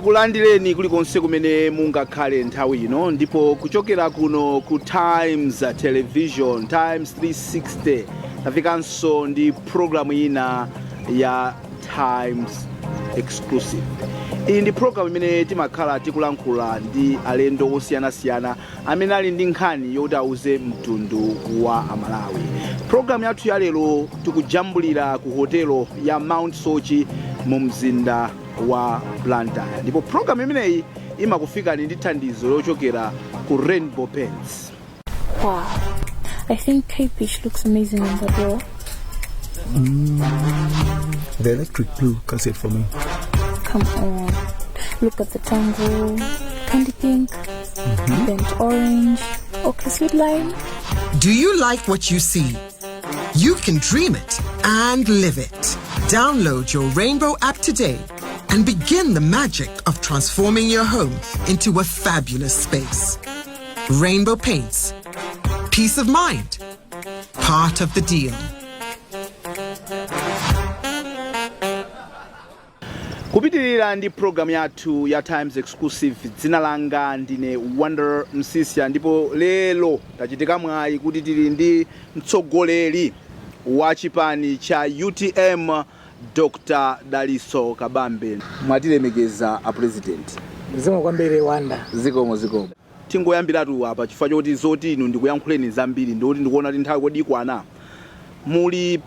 Tikulandireni kulikonse kumene mungakhale nthawi ino, ndipo kuchokera kuno ku Times Television, Times 360, tafikanso ndi programu ina ya Times Exclusive. Iyi ndi programu imene timakhala tikulankhula ndi alendo osiyanasiyana amene ali ndi nkhani yoti auze mtundu wa Amalawi. Programu yathu ya lero tikujambulira ku hotelo ya Mount Soche mu mzinda wa Blantyre, ndipo programu imeneyi imakufikani ndi thandizo lochokera ku Rainbow Paints. Wow. I think Cape Beach looks amazing on that wall. The electric blue cuts it for me. Come on. Look at the tango, candy pink, burnt orange, okay, sweet lime. Do you like what you see? You can dream it and live it. Download your Rainbow app today and begin the magic of transforming your home into a fabulous space. Rainbow Paints. Peace of mind. Part of the deal. Kupitirira ndi programu yathu ya Times Exclusive, dzina langa ndine Wonder Msisya, ndipo lero tachitika mwayi kuti tili ndi mtsogoleri wa chipani cha UTM, Dr Dalitso Kabambe. Mwatilemekeza, a President. Zikomo kwambiri, Wonder. Zikomo, zikomo. Tingoyambiratu apa, chifukwa choti zoti inu ndikuyankhuleni zambiri, ndikuti ndikuona kuti nthawi kodi ikwana. Muli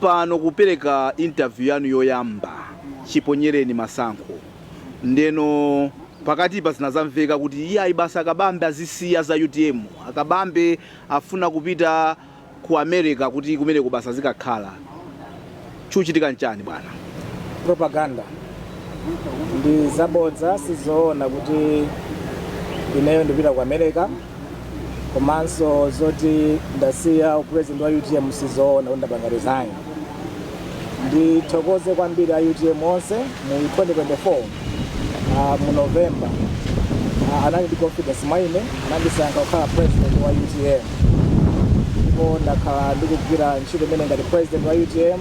pano kupereka interview yanu yoyamba chiponyereni masankho. Ndeno pakatipa zinazamveka kuti iye basi, Akabambe azisiya za UTM, Akabambe afuna kupita ku America kuti kumeneko basi azikakhala. Chikuchitika nchani, bwana? Propaganda, ndi zabodza. Sizoona kuti ineyo ndipita ku America, komanso zoti ndasiya upresident wa UTM, sizoona kuti ndapanga resign. Ndithokoze kwambiri a UTM onse. Mu 2024 mu November anali ndi confidence mwa ine, anandisankha kukhala president wa UTM, ndipo ndakhala ndikugwira ntchito imene ngati president wa UTM.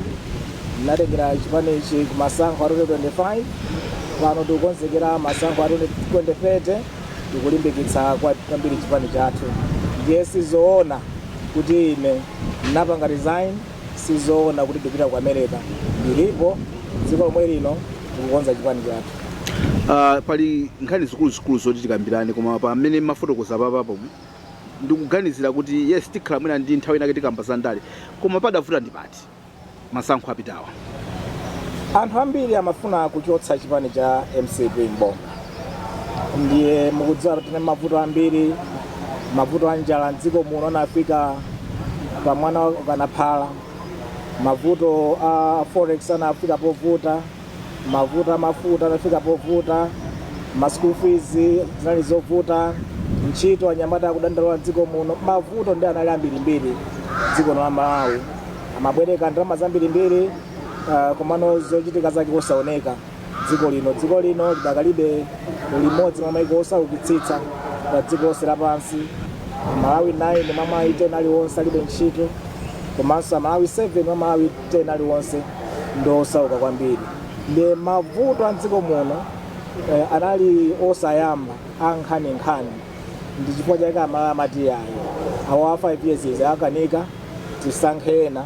Ndinatengera chipanichi ku masankho a 2025. Pano tikukonzekera masankho a 2030, tikulimbikitsa kwambiri chipani chathu. Ndiye sizoona kuti ine ndinapanga resign, sizoona kuti ndipita ku America. Ndilipo dziko lomwe lino, tikukonza chipani chathu. Pali nkhani zikuluzikulu zoti tikambirane, koma pamene mafotokoza papapo ndikuganizira kuti yes, tikhala mwina ndi nthawi inake tikamba za ndale, koma padavuta ndi pati masankho apitawa? Anthu ambiri amafuna kuchotsa chipani cha MCP mboma. Ndiye mukudziwa kuti tine mavuto ambiri, mavuto a njala mdziko muno anafika pamwana kanaphala, mavuto a forex anafika povuta, mavuto a mafuta anafika povuta, ma school fees zinali zovuta, ntchito anyamata akudandaula mdziko muno. Mavuto ndi anali ambirimbiri dziko la Malawi. Amabwereka ndalama zambirimbiri, komano zochitika zake osaoneka dziko lino. Dziko lino lidakalibe limodzi mwa maiko osaukitsitsa pa dziko lonse lapansi. Amalawi 9 mwa Malawi 10 aliwonse alibe ntchito, komanso Amalawi 7 mwa Malawi 10 aliwonse ndi osauka kwambiri. Ndi mavuto a mdziko muno anali osayamba, ankhaninkhani. Ndi chifukwa chake Amalawi amati ayi, awa 5 years izi akanika, tisankhe ena.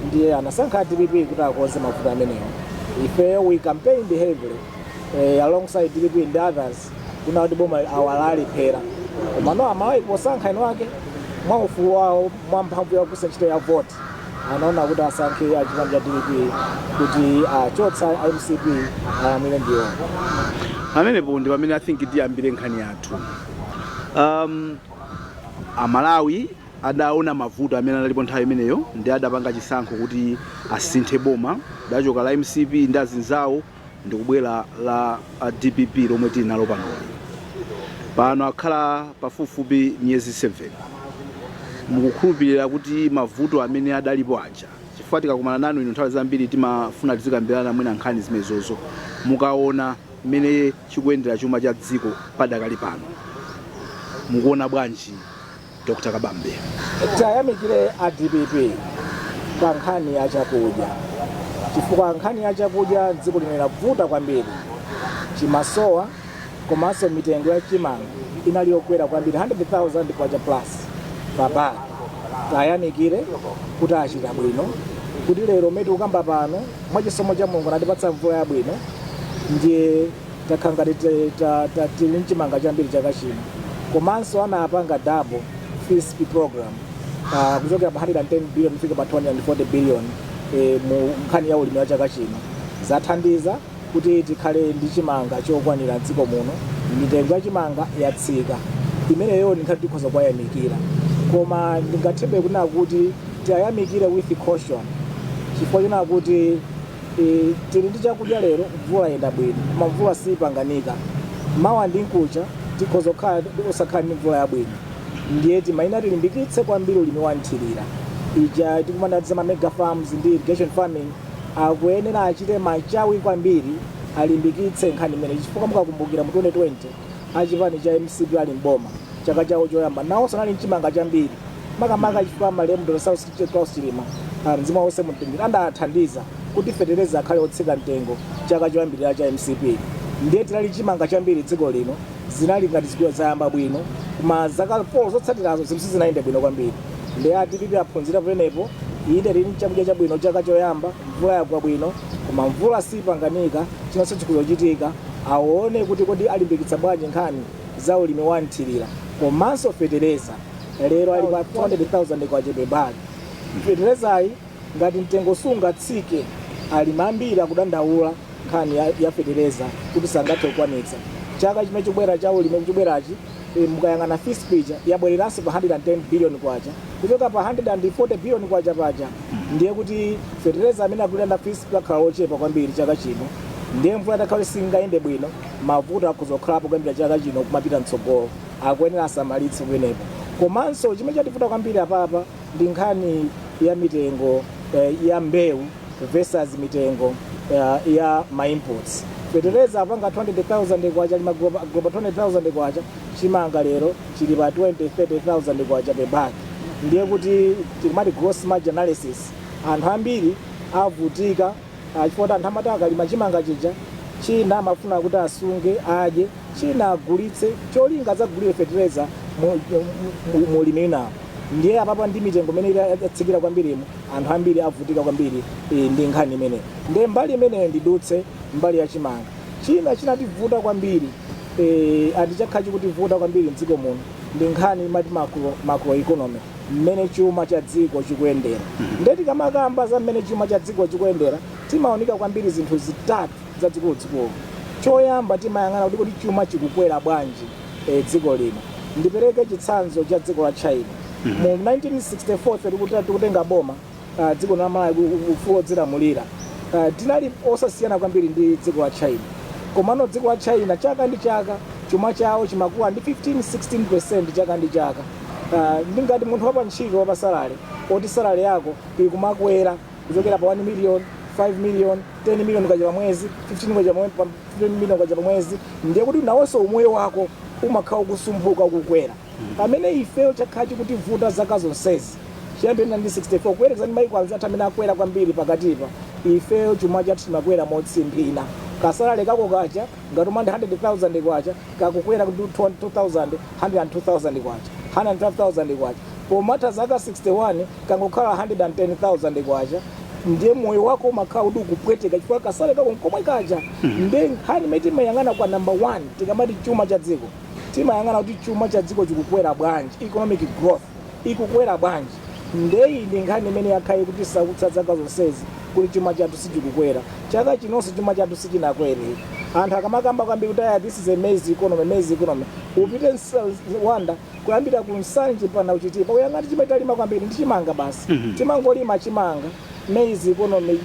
Ndiye anasankha DPP kuti akonze mavuto amenewo. Ife we campaigned heavily alongside DPP and others kuna kuti boma awalalephera, komano Amalawi posankha eni ake mwa ufulu wawo, mwa mphamvu yakugwiritsa ntchito ya vote, anaona kuti asankhe achipani cha DPP kuti achotsa MCP, alamulire ndiwo. Pamenepo ndi pamene I think tiyambire nkhani yathu. Amalawi adaona mavuto amene analipo nthawi imeneyo, ndi adapanga chisankho kuti asinthe boma. Dachoka la MCP ndi azinzawo ndikubwera la a DPP lomwe tili nalo panoli. Pano akhala pafupifupi miyezi 7. Mukukhulupirira kuti mavuto amene adalipo aja, chifukwa tikakumana nanu inu nthawi zambiri timafuna tizikambirana mwina nkhani zimenezozo, mukaona mmene chikuyendera chuma cha dziko padakali pano, mukuona bwanji, Dr Kabambe? Tayamikire a DPP pa nkhani ya chakudya, chifukwa nkhani ya chakudya dziko lino inavuta kwambiri, chimasowa. Komanso mitengo ya chimanga inali yokwera kwambiri, 100,000 kwacha plus pa bag. Tayamikire kuti achita bwino, kuti lero meti ukamba pano, mwachisomo cha Mulungu anatipatsa mvula yabwino, ndiye takhala ngati tili mchimanga chambiri chaka chino. Komanso anapanga double FISP program, kuchokera pa 110 billion kufika pa 240 billion mu nkhani ya ulimi wa chaka chino. Zathandiza kuti tikhale ndi chimanga chokwanira mdziko muno, mitengo ya chimanga yatsika. Imeneyo ndi nkhani tikhoza kuwayamikira, koma ndingathebe kunena kuti tiyayamikire with caution, chifukwa chonena kuti tili ndi chakudya lero, mvula yenda bwino, koma mvula sipanganika. Mawa ndi nkucha tikhoza kukhala osakhala ndi mvula yabwino. Ndiye timayenera tilimbikitse kwambiri ulimi wa nthirira ija tikumana za mega farms ndi irrigation farming. Akuyenera achite machawi kwambiri, alimbikitse nkhani imene, chifukwa mukakumbukira mu 2020 achipani cha MCP ali mboma, chaka chawo choyamba nawonso anali mchimanga chambiri, makamaka chifukwa malemu Dr. Saulos Klaus Chilima, mzimu wonse mumtendere, andathandiza kuti fetereza akhale otsika mtengo chaka choyambirira cha MCP. Ndiye tinali chimanga chambiri dziko lino, zinali ngati zikuwa zayamba bwino, koma zaka 4 zotsatirazo zinthu sizinayende bwino kwambiri. Ndiye a DPP aphunzira pamenepo. Inde, tili chakudya chabwino chaka choyamba, mvula yagwa bwino, koma mvula sipanganika, chinonso chikuzochitika. Aone kuti kodi alimbikitsa bwanji nkhani za ulimi wa nthirira. Komanso fetereza lero ali pa 200,000 kwacha per bag. Feterezayi ngati mtengo sungatsike, alimi ambiri akudandaula nkhani ya fetereza kuti sangathe kukwanitsa. Chaka chimene chikubwera cha ulimi chikubwerachi, mukayang'ana FISP ija yabwereranso pa 110 billion kwacha kuchoka pa 140 billion kwacha paja. Ndiye kuti fetereza amene akulanda FISP akhala ochepa kwambiri chaka chino. Ndiye mvula itakhala singayende bwino, mavuto akhuzokhalapo kuyambira chaka chino kumapita mtsogolo. Akuyenera asamalitse kumenepo. Komanso chimene chativuta kwambiri apapa ndi nkhani ya mitengo ya mbewu versus mitengo ya ma inputs. Fetereza apanga 200,000 kwacha, lima global 200,000 kwacha. Chimanga lero chili pa 20 30,000 kwacha per bag. Ndiye kuti tikumati gross margin analysis, anthu ambiri avutika, chifukwa anthu amati akalima chimanga chija, china amafuna kuti asunge adye, china agulitse, cholinga adzagulire fetereza mu ulimi winawo. Ndiye apapa ndi mitengo imene yatsikira kwambirimo, anthu ambiri avutika kwambiri ndi nkhani imeneyo. Ndiye mbali imeneyo ndidutse mbali ya chimanga. China chinativuta kwambiri, andi chakhala chikutivuta kwambiri mdziko muno, ndi nkhani imati macro economy, mmene chuma cha dziko chikuyendera. Ndiye tikamakamba za mmene chuma cha dziko chikuyendera, timaonika kwambiri zinthu zitatu zazikuluzikulu. Choyamba, timayang'ana kuti chuma chikukwera bwanji dziko lino. Ndipereke chitsanzo cha dziko la China. Mu 1964 ife tikutenga boma, dziko la Malawi ufulu odzilamulira, tinali osasiyana kwambiri ndi dziko la China. Komano dziko la China chaka ndi chaka chuma chawo chimakula ndi 15 16% chaka ndi chaka. Ndingati munthu wapa ntchito wapa salary, oti salary yako ikumakwera kuchokera pa 1 million, 5 million, 10 million kwacha pa mwezi, 15 kwacha 15 million kwacha pa mwezi, ndiye kuti nawonso umoyo wako umakhala ukusumphuka, ukukwera. Pamene ifeyo chakhala chikutivuta zaka zonsezi chiyambire 1964, kuyerekeza ndi maiko anzathu amene akwera kwambiri pakatipa, ifeyo chuma chathu chimakwera motsimphina. Ka salary kako kacha ngati umandi 100,000 kwacha, kakukwera kuti 2,000, 102,000 kwacha, 112,000 kwacha, pomatha zaka 61 kangokhala 110,000 kwacha. Ndiye moyo wako umakhala kuti ukupweteka chifukwa ka salary kako nkomwe kaja. Ndiye nkhani imene timayang'ana kwa number 1 tikamati chuma cha dziko, timayang'ana kuti chuma cha dziko chikukwera bwanji, economic growth ikukwera bwanji. Ndeyi ndi nkhani imene yakhala ikutisautsa zaka zonsezi, kuti chuma chathu sichikukwera. Chaka chinonso chuma chathu sichinakwere. Anthu akamakamba kwambiri kuti aya, this is a maize economy, maize economy, upite wanda kuyambira ku Nsanje pana kuChitipa, uyang'ati chimene talima kwambiri ndi chimanga basi. Timangolima chimanga, maize economy,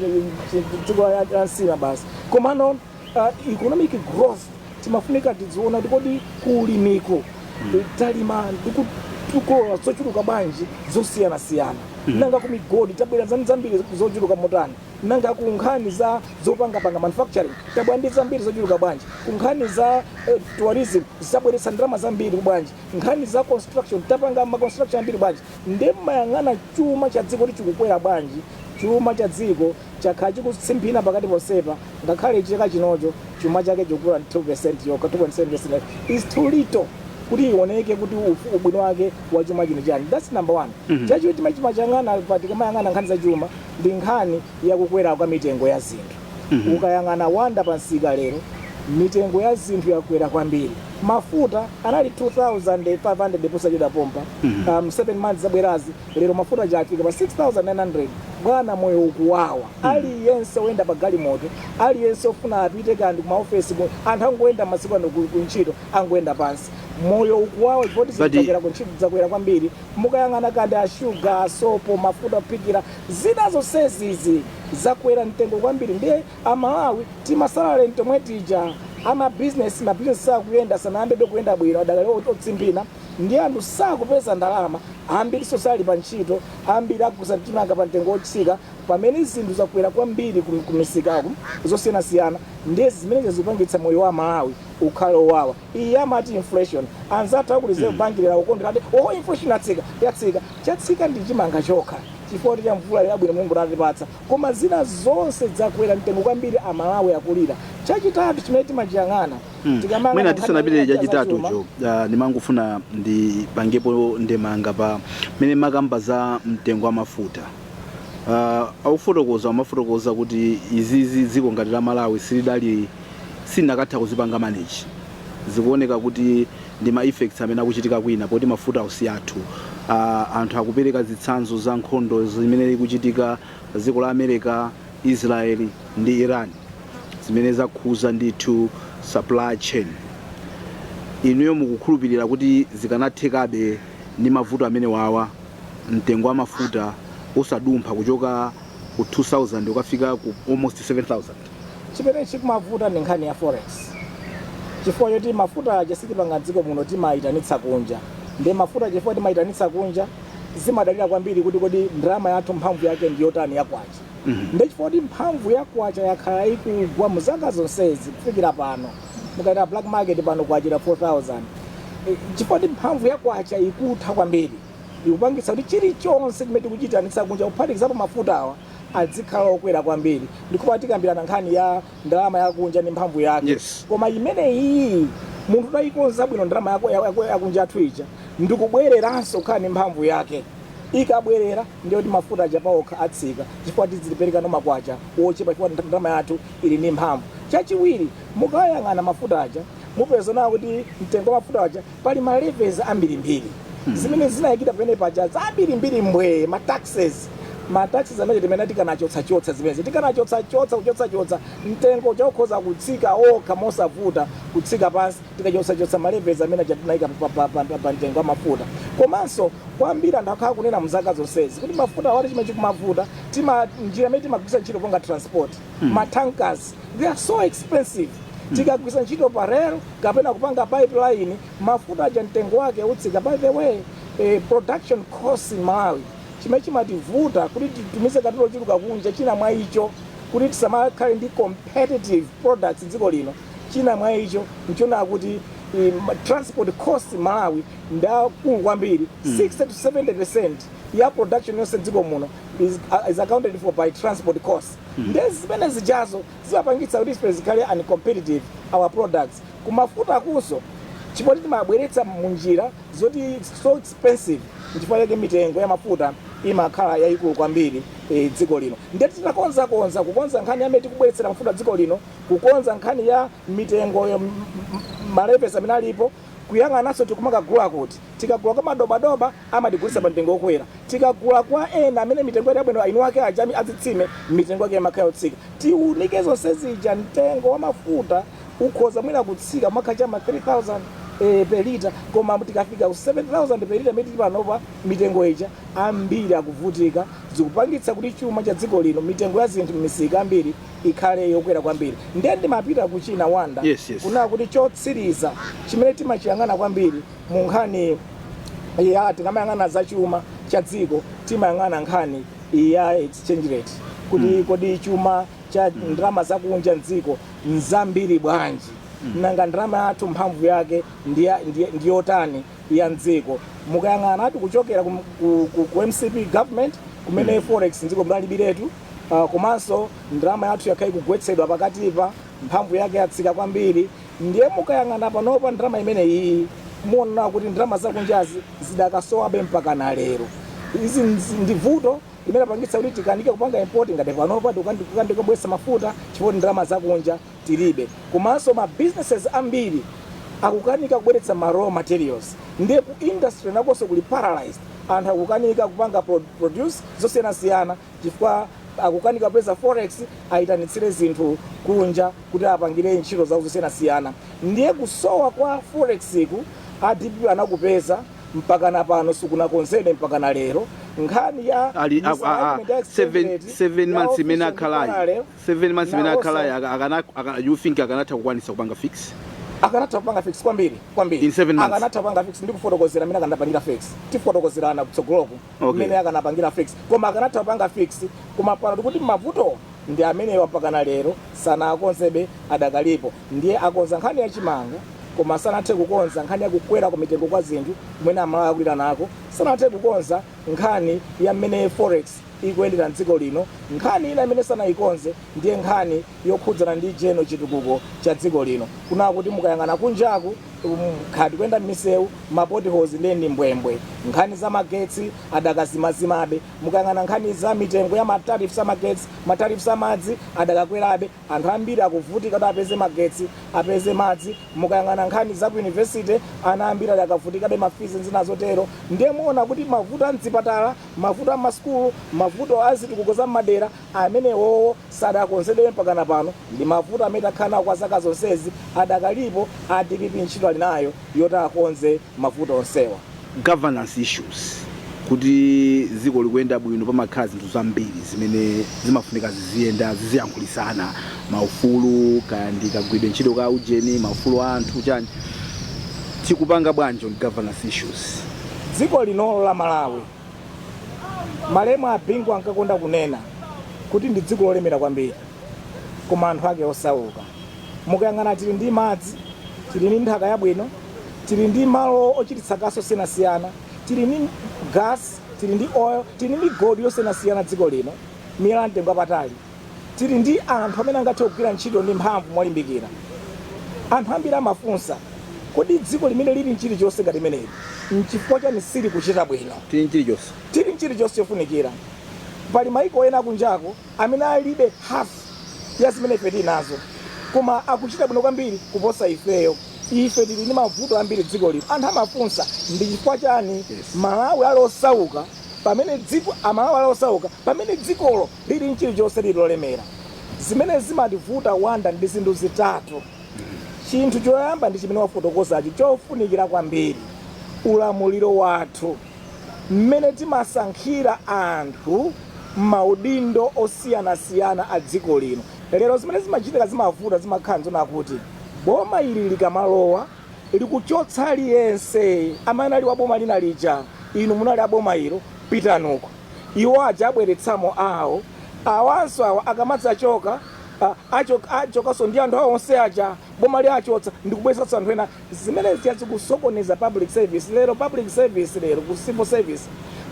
dziko la nsima basi. Komano economic growth timafunika tidziona kuti kodi kuulimiko talima ndikutukolola zochuluka bwanji zosiyanasiyana, nanga ku migodi tabwera zambiri zochuluka motani, nanga ku nkhani za zopangapanga, manufacturing, tabwera ndi zambiri zochuluka bwanji, ku nkhani za tourism zabweretsa ndalama zambiri bwanji, nkhani za construction tapanga ma construction ambiri bwanji. Ndiye mmayang'ana chuma cha dziko kuti chikukwera bwanji. Chuma cha dziko Chakhala chikutsimphina pakati ponsepa. Ngakhale chaka chinocho chuma chake chikukula 2% yokha, 2.7% is too little kuti ioneke kuti ubwino wake wa chuma chino chani. That's number one. Chachiwiri chimene chimachang'ana tikamayang'ana nkhani za chuma ndi nkhani yakukwera kwa mitengo ya zinthu. Ukayang'ana, Wanda, pansika lero mitengo ya zinthu yakwera kwambiri. Mafuta anali 2500 posachedwa pompa, 7 months zabwerazi. Lero mafuta chafika pa 6900. Bwana, moyo ukuwawa. Aliyense woyenda pa galimoto, aliyense ofuna apite kandi kumaofesi, anthu angoyenda masiku ano ku ntchito, angoyenda pansi. Moyo ukuwawa chifukwa zakwera kuntchito, zakwera kwambiri. Mukayang'ana kandi ashuga, asopo, mafuta ophikira, zina zonsezizi zakwera mtengo kwambiri. Ndiye Amalawi timasalale tomwe tija, amabizinesi, mabizinesi sakuyenda, sanayambebe kuyenda bwino, adakali otsimphina. Ndi anthu sakupeza ndalama, ambiri sosali pa ntchito, ambiri agulitsa chimanga pa mtengo wotsika pamene zinthu zakwera kwambiri kumisikaku zosiyanasiyana. Ndiye zimene zikupangitsa moyo wa Malawi ukhale owawa. Iyi amati inflation. Anzathu aku Reserve Bank lero akukondera ati, "Oh, inflation yatsika, yatsika." Chatsika ndi chimanga chokha chifukwa cha mvula yabwino Mulungu atipatsa, koma zina zonse zakwera mtengo kwambiri. Amalawi akulira. Chachitatu chimene timachiyang'ana tikamanga Mwina nkhani tisanapite ya chachitatucho, zachuma, ndimangofuna ndipangepo ndemanga pa mene makamba za mtengo wa mafuta. Akufotokoza, amafotokoza kuti izizi dziko ngati la Malawi silidali, silinakatha kuzipanga manage. Zikuoneka kuti ndi ma effects amene akuchitika kwina, poti mafuta ausi athu. Anthu akupereka zitsanzo za nkhondo zimene ikuchitika dziko la America, Israel ndi Iran, zimene zakhuza ndithu supply chain. Inuyo mukukhulupirira kuti zikanathekabe ndi mavuto amene wawa, mtengo wa mafuta osadumpha kuchoka ku 2000 ukafika ku almost 7000? Chimene chikumavuta ndi nkhani ya forex, chifukwa choti mafuta aja sitipanga dziko muno, timayitanitsa kunja. Ndi mafuta, chifukwa timayitanitsa kunja, zimadalira kwambiri kuti kodi ndalama yathu mphamvu yake ndi yotani, ya kwacha. Ndi chifukwa kuti mphamvu ya kwacha yakhala ikugwa mu zaka zonsezi kufikira pano. Mukaita black market pano, kwachira 4000. Chifukwa kuti mphamvu ya kwacha ikutha kwambiri, ikupangitsa kuti chilichonse chimene tikuchitanitsa kunja, kuphatikizapo mafuta awa, adzikhala okwera kwambiri. Ndikupa tikambirana nkhani ya ndalama yakunja ndi mphamvu yake. Koma imene iyi munthu tayikonza bwino ndalama yakunja athu ija, ndikubwereranso kukhala ndi mphamvu yake. Ikabwerera, ndiye kuti mafuta aja paokha atsika, chifukwa tizilipereka no makwacha wochepa, chifukwa ndalama yathu ili ndi mphamvu. Chachiwiri, mukayang'ana mafuta aja, mupeza nawo kuti mtengo wa mafuta aja pali ma levies ambirimbiri zimene zinayikidwa pamene paja, zambirimbiri mbwee, ma taxes. Ma taxes amene timene tikanachotsa-chotsa zimenezi, tikanachotsa-chotsa, kuchotsa-chotsa, mtengo chakhoza kutsika okha mosavuta, kutsika pansi, tikachotsa-chotsa ma levies amene aja tinayika pa mtengo wa mafuta. Komanso kwambiri anthu akhala kunena mzaka zonsezi kuti mafuta awati chimene chikumavuta, tima njira imene timagwiritsa ntchito ponga transport, ma tankers, they are so expensive. Tikagwiritsa ntchito pa rail kapena kupanga pipeline, mafuta aja mtengo wake utsika. By the way, production cost in Malawi, chimene chimativuta kuti titumize katundu ochuluka kunja, china mwa icho kuti tisamakhale ndi competitive products dziko lino, china mwa icho nchona kuti transport cost Malawi ndakulu kwambiri. 60 to 70% ya production yonse dziko muno is accounted for by transport costs. Ndiye zimene zijazo zimapangitsa kuti ife zikhale uncompetitive, our products. Kumafuta kunso, chifukwa timabweretsa munjira zoti it's so expensive, nchifukwa chake mitengo ya mafuta imakhala yayikulu kwambiri dziko lino. Ndiye titakonzakonza, kukonza nkhani yamene tikubweretsera mafuta dziko lino, kukonza nkhani ya mitengo ya ma levies amene alipo, kuyang'ananso tikumakagula kuti, tikagula kwa madobadoba amatigulitsa pa mtengo wokwera, tikagula kwa ena amene mitengo yake yabwino, inu ake aja azitsime, mitengo yake imakhala yotsika, tiunike zonse zija, mtengo wa mafuta ukhoza mwina kutsika mwakha chama 3000 per liter. Koma tikafika ku 7000 per liter imene tili panopa, mitengo ija, ambiri akuvutika. Zikupangitsa kuti chuma cha dziko lino, mitengo ya zinthu m'misika ambiri ikhale yokwera kwambiri. Ndiye ndimapita kuchina, Wanda, Yes. kuna kuti chotsiriza chimene timachiyang'ana kwambiri mu nkhani ya, tikamayang'ana za chuma cha dziko, timayang'ana nkhani ya exchange rate, kuti kodi chuma cha ndalama zakunja mdziko nzambiri bwanji, nanga ndalama yathu mphamvu yake ndiyotani ya mdziko. Mukayang'ana ati kuchokera ku MCP government, kumene forex mdziko munalibiretu. Komanso ndalama yathu yakhala ikugwetsedwa pakatipa, mphamvu yake yatsika kwambiri. Ndiye mukayang'ana panopa ndalama imene iyi, muona kuti ndalama zakunjazi zidakasowabe mpaka na lero. Izi ndi vuto limene apangitsa kuti tikanike kupanga import. Ngati panopa tikukanika kubweretsa mafuta chifukwa ndalama zakunja tilibe. Komanso ma businesses ambiri akukanika kubweretsa ma raw materials, ndiye ku industry nakonso kuli paralyzed. Anthu akukanika kupanga produce zosiyanasiyana chifukwa akukanika kupeza forex ayitanitsire zinthu kunja kuti apangire ntchito zawo zosiyanasiyana. Ndiye kusowa kwa forex iku a DPP anakupeza, mpaka na pano sikunakonzedwe mpaka na lero. Nkhani ya Ali misalignment ya exchange rate, 7 ya months imene official ndi akhalayi, parallel, 7 months imene nawonso akhalayi, you think akanatha kukwanisa kupanga fix? Akanatha kupanga fix kwambiri kwambiri. In 7 months? Akanatha kupanga fix. Ndikufotokozera amene akanapangira fix, tifotokozerana kutsogoloku mmene akanapangira fix. Koma akanatha kupanga fix. Koma pano tikuti mavuto ndi amenewa mpaka na lero sanakonzebe, adakalipo. Ndiye akonza nkhani yachimanga, koma sanathe kukonza nkhani yakukwera kwa mitengo kwa zinthu kumene Amalawi akulira nako. Sanathe kukonza nkhani ya mmene forex ikuyendera mdziko lino. Nkhani ina imene sanayikonze ndiye nkhani yokhudzana ndi general chitukuko cha dziko lino, kuna kuti mukayang'ana kunjaku, khati kuyenda m'misewu, ma potholes ndiye ndi mbwembwe. Nkhani za magetsi adakazimazimabe. Mukayang'ana nkhani za mitengo ya ma tariffs amagetsi, ma tariffs amadzi adakakwerabe. Anthu ambiri akuvutika kuti apeze magetsi, apeze madzi. Mukayang'ana nkhani za ku university, ana ambiri adakavutikabe ma fees, zina zotero. Ndiye muona kuti mavuto a mzipatala, mavuto a masukulu, mavuto a zitukuko za madera amenewowo sadakonzedwe mpakana pano. Ndi mavuto amene takhala nawo kwa zaka zonsezi, adakalipo. A DPP ntchito ali nayo yoti akonze mavuto onsewa. Governance issues, kuti dziko likuyenda bwino pamakhala zinthu zambiri zimene zimafunika ziziyenda, ziziyankhulisana, maufulu, kaya ndi kagwidwe ntchito ka ujeni, maufulu a anthu, chani. Tikupanga bwanji on governance issues? Dziko linolo la Malawi, malemu a Bingu ankakonda kunena kuti ndi dziko lolemera kwambiri koma anthu ake osauka. Mukayang'ana, tili ndi madzi, tili ndi nthaka yabwino, tili ndi malo ochititsa kaso osiyanasiyana, tili ndi gas, tili ndi oil, tili ndi migodi yosiyanasiyana. Dziko lino miyala mtengo wapatali. Tili ndi anthu amene angathe kugwira ntchito ndi mphamvu molimbikira. Anthu ambiri amafunsa, kodi dziko limene lili nchilichonse ngati limeneli, nchifukwa chani sili kuchita bwino? Tili chilichonse. Tili nchilichonse chofunikira. Pali maiko ena akunjako amene alibe half ya zimene ife tili nazo, koma akuchita bwino kwambiri kuposa ifeyo. Ife tili ndi mavuto ambiri dziko lino. Anthu amafunsa ndi chifukwa chani Malawi ali osauka pamene dziko, Amalawi ali osauka pamene dzikolo lili nchilichonse, lili lolemera. Zimene zimativuta, Wanda, ndi zinthu zitatu. Chinthu choyamba ndi chimene wafotokozacho, chofunikira kwambiri, ulamuliro wathu, mmene timasankhira anthu maudindo osiyanasiyana a dziko lino. Lero zimene zimachitika, zimavuta, zimakhala nzona kuti boma ili likamalowa likuchotsa aliyense amene ali wa boma lina lija. Inu munali aboma ilo, pitanuko. Iwo aja abweretsamo awo, awanso awa akamadzachoka, achokanso ndi anthu awo onse aja boma li achotsa ndikubweretsanso anthu ena. Zimene zija zikusokoneza public service lero. Public service lero, ku civil service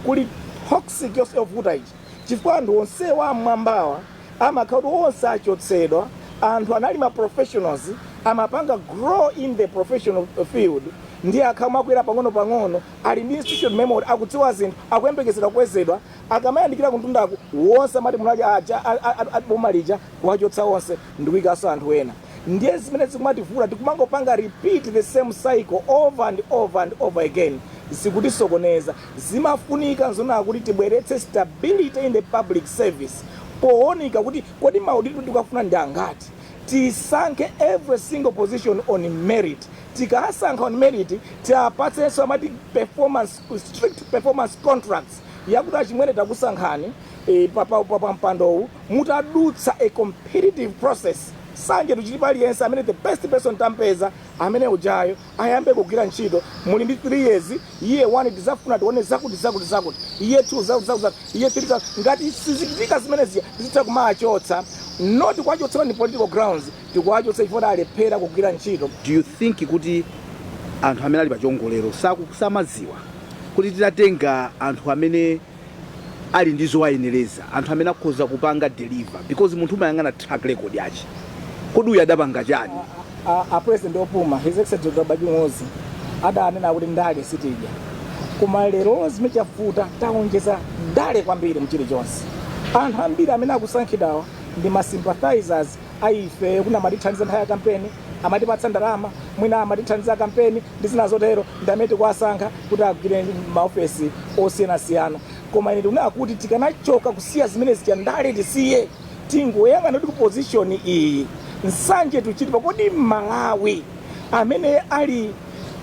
kuli toxic yonse yovuta iji, chifukwa anthu onsewa amwambawa amakhala kuti onse achotsedwa. Anthu anali ma professionals, amapanga grow in the professional field, ndiye akhala makwera pang'ono pang'ono, ali ndi institution memory, akudziwa zinthu, akuyembekezera kukwezedwa. Akamayandikira kumtundaku, wonse amati munali aja boma lija, kuwachotsa onse ndikuyikanso anthu ena. Ndiye zimene zikumativuta, tikumangopanga repeat the same cycle over and over and over again, zikutisokoneza. Zimafunika nzona kuti tibweretse stability in the public service, pooneka kuti kodi maudindo tikafuna ndi angati. Tisankhe every single position on merit. Tikasankha on merit, tiapatsenso amati performance, strict performance contracts, yakuti achimwene takusankhani pa mpandowu mutadutsa a competitive process. Sanje tuchiti paliyense amene the best person tampeza, amene ujayo ayambe kugwira ntchito. Muli ndi 3 years. Year 1 tizafuna tione zakuti, zakuti, zakuti. Year 2 zakuti, zakuti, zakuti. Year 3 zakuti. Ngati sizichitika zimenezi, tizitha kumachotsa, not kuwachotsa on political grounds, tikuwachotsa chifukwa alephera kugwira ntchito. Do you think kuti anthu amene ali pachiongolero samadziwa kuti titatenga anthu amene Ali ndi zowayenereza, anthu amene akhoza kupanga deliver, because munthu umayang'ana track record yache. Kodi uyu adapanga chani? A president opuma, His Excellency Dr. Bakili Muluzi, adanena kuti ndale sitidya, koma lero zimene chavuta, taonjeza ndale kwambiri mchilichonse. Anthu ambiri amene akusankhidwawa ndi ma sympathizers a ife, kuna amatithandiza nthawi ya kampeni, amatipatsa ndalama, mwina amatithandiza kampeni ndi zina zotero, ndi amene tikuwasankha kuti agwire maofesi osiyanasiyana. Koma ine ndikunena kuti tikanachoka kusiya zimene zija, ndale tisiye, tingoyang'ana kuti ku position iyi nsanje tuchitipa, kodi Malawi amene ali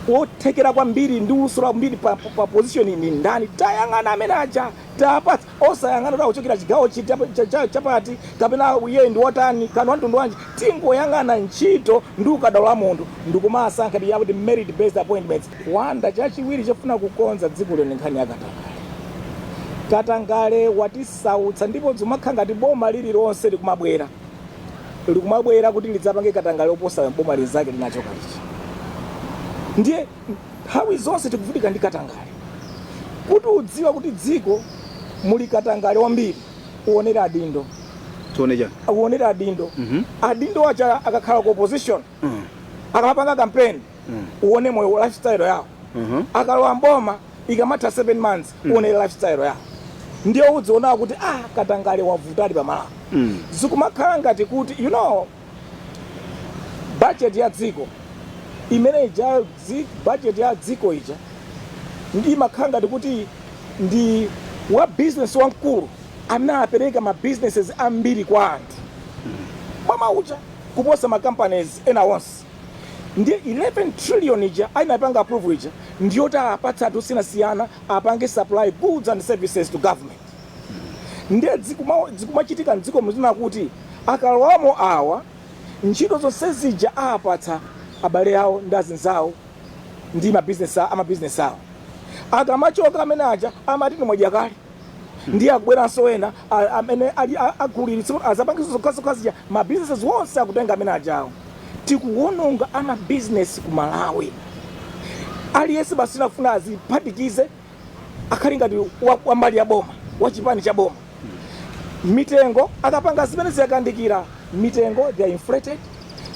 wothekera kwambiri ndi luso kwambiri pa position ni ndani? Tayang'ana amene aja, tapatsa, osayang'ana kuti akuchokera chigawo chapati kapena iye ndi wotani kana wamtundu wanji. Tingoyang'ana ntchito ndi ukadaulo wa munthu ndikumasankha yakuti merit based appointments. Wanda chachiwiri chofuna kukonza dziko lino ndi nkhani ya katangale. Katangale watisautsa, ndipo zimakhala ngati boma lililonse likumabwera kuti lidzapange katangale oposa boma linzake linachoka lichi. Ndiye nthawi zonse tikuvutika ndi katangale. Kuti udziwe kuti dziko muli katangale wambiri, uonere adindo. Tione chani? Uonere adindo. Adindo aja akakhala ku opposition, akamapanga campaign, uone moyo, lifestyle yawo. Akalowa mboma, ikamatha 7 months, uone lifestyle yawo. Ndiye udziona kuti ah, katangale wavutali pamalapo. Zikumakhala ngati kuti budget ya dziko imene ija, budget ya dziko ija ndi imakhala ngati kuti ndi wa business wamkulu amene apereka ma businesses ambiri kwa anthu boma uja kuposa ma companies ena onse. Ndiye 11 trillion ija ayinapanga approve ija ndiyoti apatsa anthu osiyanasiyana apange supply goods and services to government. Ndiye zikumachitika mdziko muzina kuti akalowamo awa, ntchito zonse zija apatsa abale awo ndi azinzawo ndi mabizinesi, amabizinesi awo. Akamachoka amene aja amati nimwadya kale, ndiye akubweranso ena amene ali agulitsa azapangiso zokhazokha zija, mabizinesi wonse akutenga amene ajawo. Tikuwononga amabizinesi ku Malawi. Aliyense basi nafuna aziphatikize, akhali ngati wa mbali ya boma, wa chipani cha boma. Mitengo akapanga zimene ziyakandikira mitengo, they are inflated.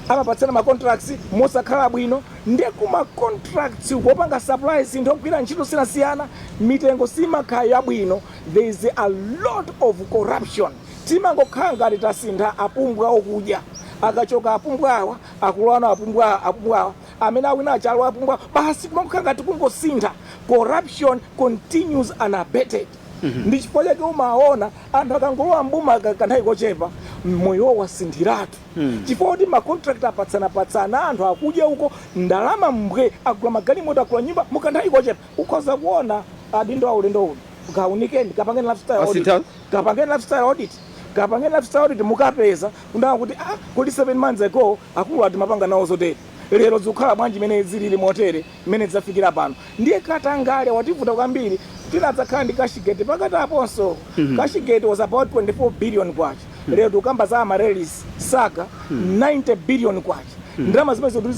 Amapatsana ma contracts mosakhala bwino. Ndiye kuma contracts kopanga supply zinthu, ogwira ntchito siyanasiyana, mitengo simakhala yabwino. There is a lot of corruption. Timangokhala ngati tasintha apumbwa okudya. Akachoka apumbwa awa, akulowana apumbwa, apumbwa awa amene awina achalo apumbwa, basi kumangokhala ngati kungosintha. Corruption continues unabated. Ndi chifukwa chake umaona anthu akangolowa mboma kanthawi kochepa, moyo wasinthiratu, chifukwa kuti ma contract apatsanapatsana, anthu akudya uko ndalama mbwe, agula magalimoto, agula nyumba mukanthawi kochepa. Ukhoza kuona adindo aulendo uno, kaunikeni, kapangeni lifestyle audit. Asintha? Kapangeni lifestyle audit, kapangeni lifestyle audit, mukapeza kundaa kuti ah, kodi 7 months ago akulu ati mapanga nawo zotere, lero zikukhala bwanji imene zilili motere, imene zafikira pano? Ndiye katangale wativuta kwambiri. Tinadzakhala ndi Cashgate pakati aponso. Cashgate was about 24 billion kwacha. Lero tikukamba za Amaryllis saga, 90 billion kwacha. Ndalama zimene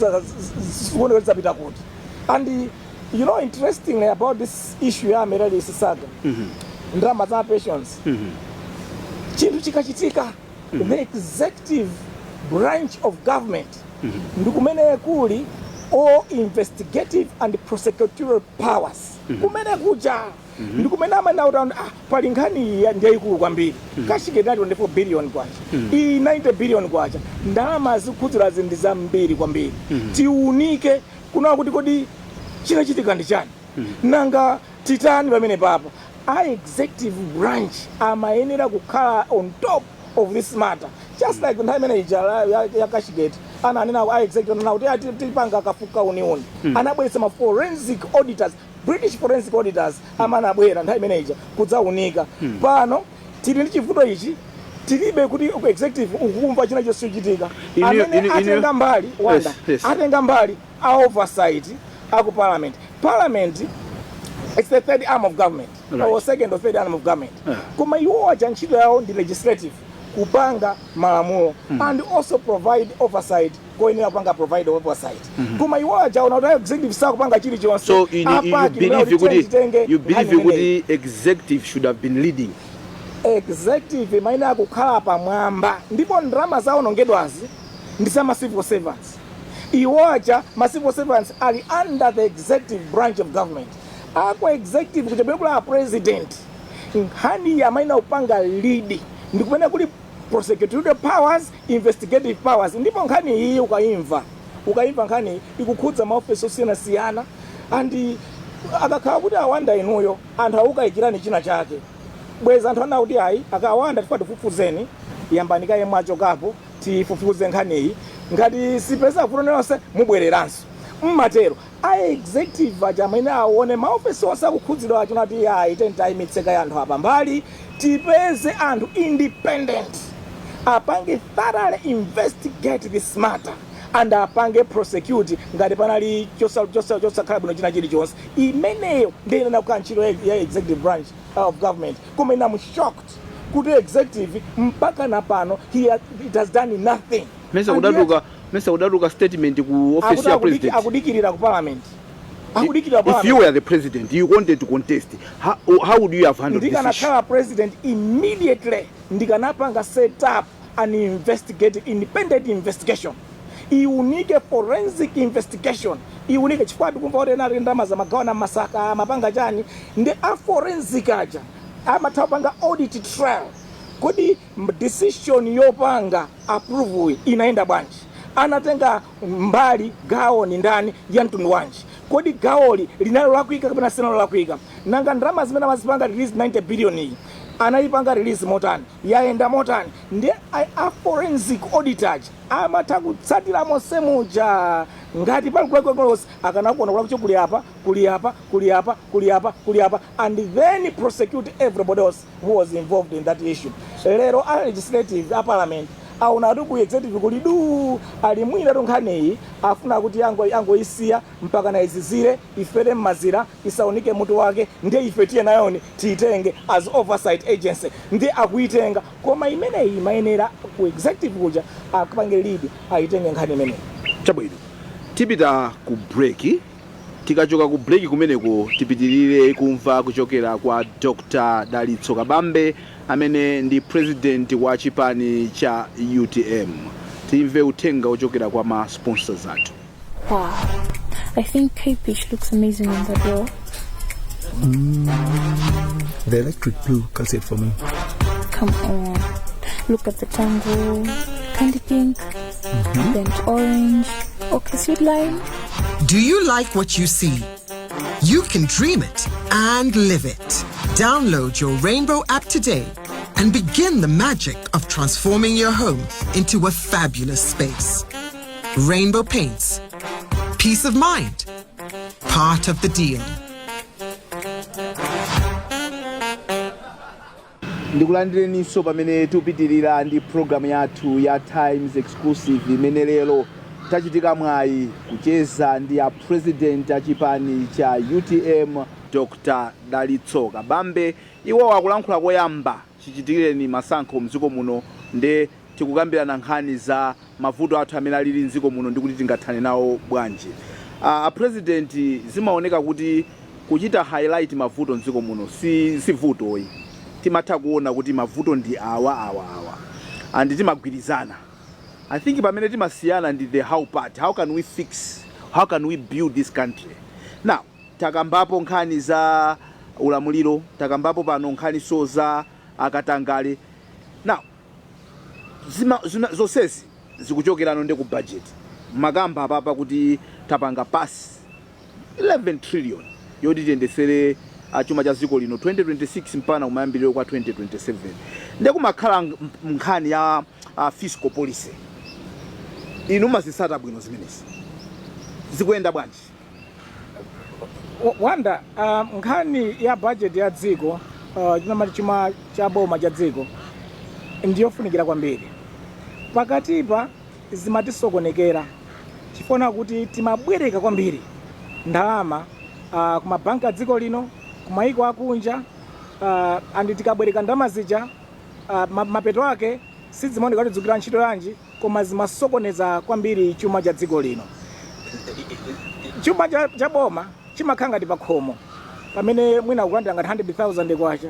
zikuoneka zapita kuti? And interestingly about this issue ya Amaryllis saga, ndalama za pensions, chinthu chikachitika, the executive branch of government ndi kumene kuli all investigative and prosecutorial powers. Kumene kuja ndi kumene amanena kuti ah, pali nkhani iyi ndiyayikulu kwambiri. Cashgate 24 billion kwacha, iyi 90 billion kwacha, ndalama zikhudzirazi ndi zambiri kwambiri. Tiunike kunawa kuti kodi chinachitika ndi chani, nanga titani pamene papa? A executive branch amayenera kukhala on top of this matter, just like nthawi imene ija ya Cashgate ananena a executive, ananena kuti tipanga kafuka uniuni. Anabweretsa ma forensic auditors, British forensic auditors amene anabwera nthawi imene ija kudzaunika. Pano tili ndi chivuto ichi, tilibe kuti ku executive ukukumva china chonse chochitika. Amene atenga mbali, wanda, atenga mbali a oversight aku parliament. Parliament, it's the third arm of government, or second or third arm of government. Koma iwo aja ntchito yawo ndi legislative, kupanga malamulo and also provide oversight ku Koyenera kupanga provide oversight, koma iwo aja ona kuti executive sakupanga chilichonse. So you believe kuti executive should have been leading? Executive imayenera kukhala pamwamba, ndipo ndalama zawonongedwazi ndi za ma civil servants. Iwo aja, ma civil servants ali under the executive branch of government. Ako executive kuchepera kula president, nkhani amayenera kupanga lead, ndikumene kuli prosecutorial powers, investigative powers. Ndipo nkhani iyi ukayimva nkhani ikukhudza maofesi osiyanasiyana, and akakhala kuti awanda inuyo, anthu awukayikirani china chake, bweza anthu ana kuti ayi, akawanda tifuna tifufuzeni, yambani kaye mwachokapo, tifufuze nkhaniyi, ngati sipeza vuto lonse mubwereranso. Mmatero a executive aja amene aone maofesi onse akukhudzidwa acho, nati ayi, tentayimitse kaye anthu apa mbali, tipeze anthu independent apange thoroughly investigate this matter and apange prosecute ngati panali chosakhala bwino china chilichonse. Imeneyo ndiye inena kukhala ntchito ya executive branch of government. Koma ine am shocked kuti executive mpaka na pano it has done nothing. Mesa And yet- kudatuka, mesa kudatuka statement ku office Akuti ya president? Akudikirira ku parliament, akudikirira If you parliament. were the president, you wanted to contest, how would you have handled this issue? Ndikanakhala president, immediately ndikanapanga set up an investigative, independent investigation, iunike, forensic investigation iunike, chifukwa tikumva kuti ena ali ndalama zamagawana masaka, amapanga chani, ndi a forensic aja amatha kupanga audit trail. Kodi decision yopanga approve inaenda bwanji? Anatenga mbali gawo ni ndani, ya mtundu wanji? Kodi gawoli linalo lakwika kapena sinalo lakwika? Nanga ndalama zimene amazipanga release, 90 billion iyi, anayipanga release motani? Yayenda motani? Ndi a forensic auditor amatha kutsatira monse muja. Ngati pali kulakwika, akanakuona kulakucho kuli apa, kuli apa, kuli apa, kuli apa, kuli apa, and then prosecute everybody else who was involved in that issue. Lero a legislative, a parliament, aona kuti ku executive kuli du, ali mwina nkhaniyi afuna kuti angoisiya mpaka na izizire, ifere mmazira, isaunike mutu wake, ndiye ife tiye nayoni tiyitenge as oversight agency. Ndiye akuitenga, koma imeneyi imayenera ku executive kuja akupange lead, ayitenge nkhani imeneyi. Chabwino, tipita ku break. Tikachoka ku break kumeneko, tipitirire kumva kuchokera kwa Dr Dalitso Kabambe, amene ndi president wa chipani cha UTM. Timve uthenga ochokera kwa ma sponsors athu. Wow. I think Cape Beach looks amazing on the door. The electric blue cuts it for me. Come on. Look at the tango. Candy pink. Burnt orange. Okay, sweet lime. Do you like what you see? You can dream it and live it. Download your Rainbow app today and begin the magic of transforming your home into a fabulous space. Rainbow Paints. Peace of mind. Part of the deal. Ndikulandireninso pamene tikupitirira ndi programu yathu ya Times Exclusive, imene lero tachitika mwayi kucheza ndi a president a chipani cha UTM, Dr Dalitso Kabambe. Iwo akulankhula koyamba chichitikireni masankho mdziko muno, nde tikukambirana nkhani za mavuto athu amene alili mdziko muno ndi kuti tingathane nawo bwanji. A president, zimaoneka kuti kuchita highlight mavuto mdziko muno si vutoyi. Timatha kuona kuti mavuto ndi awa, awa, awa, and timagwirizana. I think pamene timasiyana ndi the how part. How can we fix, how can we build this country? Now, takambapo nkhani za ulamuliro, takambapo pano nkhaniso za akatangale. Now, zonsezi zikuchokerano ndi ku budget. Makamba apapa kuti tapanga pass 11 trillion yoti tiyendesere chuma cha dziko lino 2026 mpaka kumayambiriro kwa 2027. Ndiye kumakhala nkhani ya fiscal policy. Inu mazisata bwino zimenezi, zikuyenda bwanji? Wanda, nkhani ya budget ya dziko, chinamati chuma cha boma cha dziko, ndiyofunikira kwambiri. Pakatipa zimatisokonekera chifukwa kuti timabwereka kwambiri ndalama kumabanki a dziko lino, kumayiko akunja, and tikabwereka ndalama zija, mapeto ake sizimaoneka kuti zikugwira ntchito yanji. Koma zimasokoneza kwambiri chuma cha dziko lino. Chuma cha boma chimakhala ngati pakhomo pamene mwina ukulandira ngati 100,000 kwacha,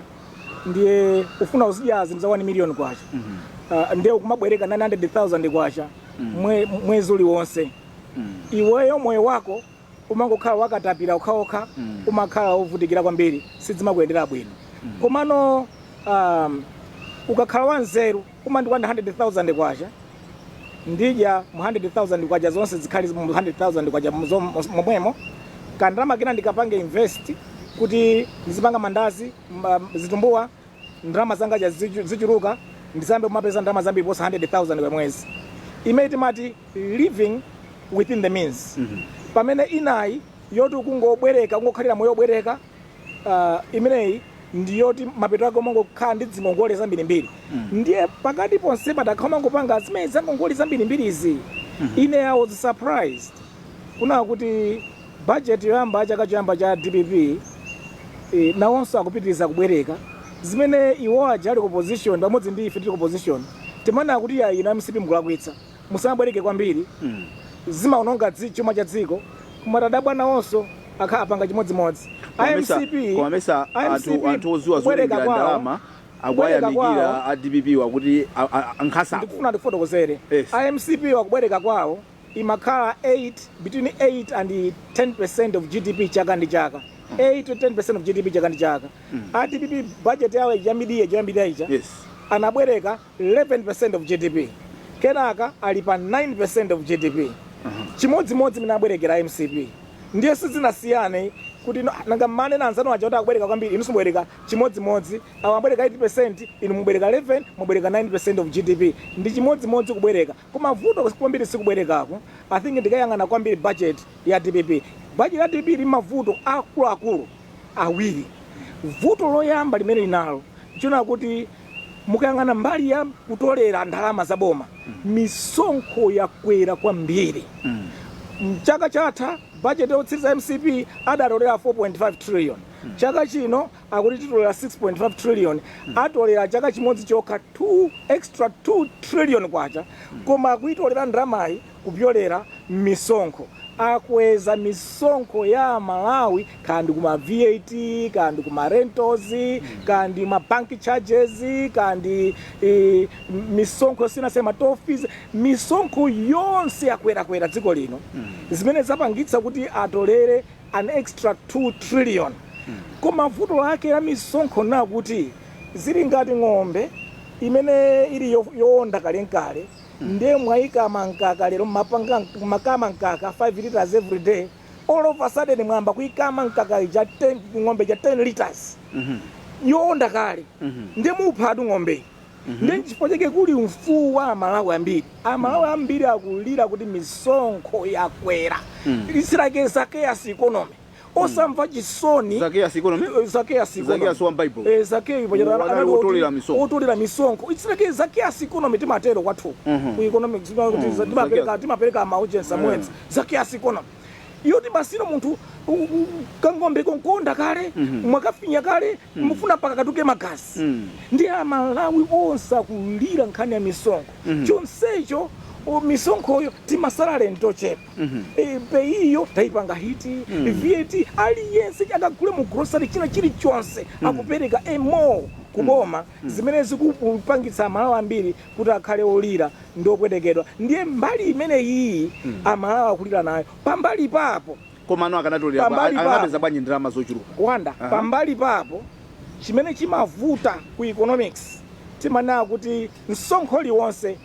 ndiye ufuna uzidya zinthu za 1 million kwacha, ndiye ukumabwereka 900,000 kwacha mwezi uliwonse. Iweyo moyo wako umangokhala wakatapira okhaokha, umakhala wovutikira kwambiri, sizimakuyendera bwino. Komano ukakhala wanzeru umandikwanda 100,000 kwacha, ndidya mu 100,000 kwacha zonse, zikhali mu 100,000 kwacha momwemo. Kandalama kena ndikapange invest kuti ndizipanga mandazi, zitumbuwa, ndalama zanga ja zichuluka, ndizambe kumapeza ndalama zambiri posa 100,000 kwa mwezi. Imene timati living within the means. Pamene inayi yoti kungobwereka, kungokhalira moyo obwereka, imeneyi ndiyoti mapeto ake omangokhala ndi zingongole zambirimbiri. Ndiye pakati ponse patakhala mangopanga zimene zangongole zambirimbirizi. Ine I was surprised kuna kuti budget yoyamba, chaka choyamba cha DPP, nawonso akupitiriza kubwereka zimene iwo aja ali ku opposition pamodzi ndi ife tili ku opposition timanena kuti ya, inu MCP mukulakwitsa, musamabwereke kwambiri, zimaononga chuma cha dziko. Koma tadabwa nawonso akha apanga chimodzimodzi. IMCP Komamesa anthu IMCP anthu oziwa kubwereka zolengera kwawo ndalama kubwereka akuyamikira kwawo a DPP wakuti ankhasako. Ndikufuna ndifotokozere. IMCP wakubwereka kwawo imakhala 8, between 8 and 10% of GDP chaka ndi chaka, 8 to 10% of GDP chaka ndi chaka. A DPP budget yawo yamidiye choyambirira ija anabwereka 11% of GDP, kenaka ali pa 9% of GDP, chimodzimodzi mene abwerekera MCP. Ndiye sizinasiyane kuti nanga mmane na anzanu aja kuti akubwereka kwambiri, inu simubwereka chimodzimodzi. Awo abwereka 8%, inu mubwereka 11, mubwereka 9% of GDP, ndi chimodzimodzi kubwereka. Koma vuto kwambiri sikubwerekako. I think ndikayang'ana kwambiri budget ya DPP, budget ya DPP ili mavuto akuluakulu awiri. Vuto loyamba limene linalo nchona kuti mukayang'ana mbali ya kutolera ndalama za boma, misonkho yakwera kwambiri. Mchaka chatha budget yotsiriza MCP adatolera 4.5 trillion. Chaka chino akuti titolera 6.5 trillion. Atolera chaka chimodzi chokha 2 extra 2 trillion kwacha. Koma akuitolera ndalamayi kupyolera misonkho. Akweza misonkho ya Malawi, kandi kuma VAT, kandi kuma rentals, kandi ma bank charges, kandi misonkho yosiyanasiyana, toll fees, misonkho yonse yakwerakwera dziko lino, zimene zapangitsa kuti atolere an extra 2 trillion. Koma vuto lake la misonkho nakuti zili ngati ng'ombe imene ili yowonda kalenkale, ndiye mwayikama mkaka lero, mapanga makama mkaka 5 liters every day. All of a sudden mwamba kuyikama mkaka ija 10, ng'ombe ja 10 liters yowonda kale, ndiye muphatu ng'ombeyi. Ndiye chifukwa chake kuli mfuwu wa Amalawi ambiri. Amalawi ambiri akulira kuti misonkho yakwera. It's like a Zacchaeus economy, osamva chisoni. Zacchaeus economy? Zacchaeus economy. Zacchaeus wa Bible. Zacchaeus Wanali wotolera misonkho. Otolera misonkho. It's like a Zacchaeus economy, timatero kwathu ku economics kuti timapereka Zacchaeus. timapereka ma audience amwedzi. Zacchaeus economy yoti basino munthu kang'ombe konkonda kale, mwakafinya kale, mufuna paka katuke magazi. Ndiye Amalawi onse akulira nkhani ya misonkho. Chonsecho misonkhoyo timasalale ntochepa. PAYE yo tayipanga hit, VAT, aliyense akagule mu grocery china chilichonse akupereka emo kuboma, zimene zikupangitsa Amalawi ambiri kuti akhale olira ndi opwetekedwa. Ndiye mbali imene iyi Amalawi akulira nayo. Pambali papo Komano akanatolera Pambali papo. Akanapeza bwanji ndalama zochuluka? Wanda, pambali papo chimene chimavuta ku economics timanena kuti msonkho liwonse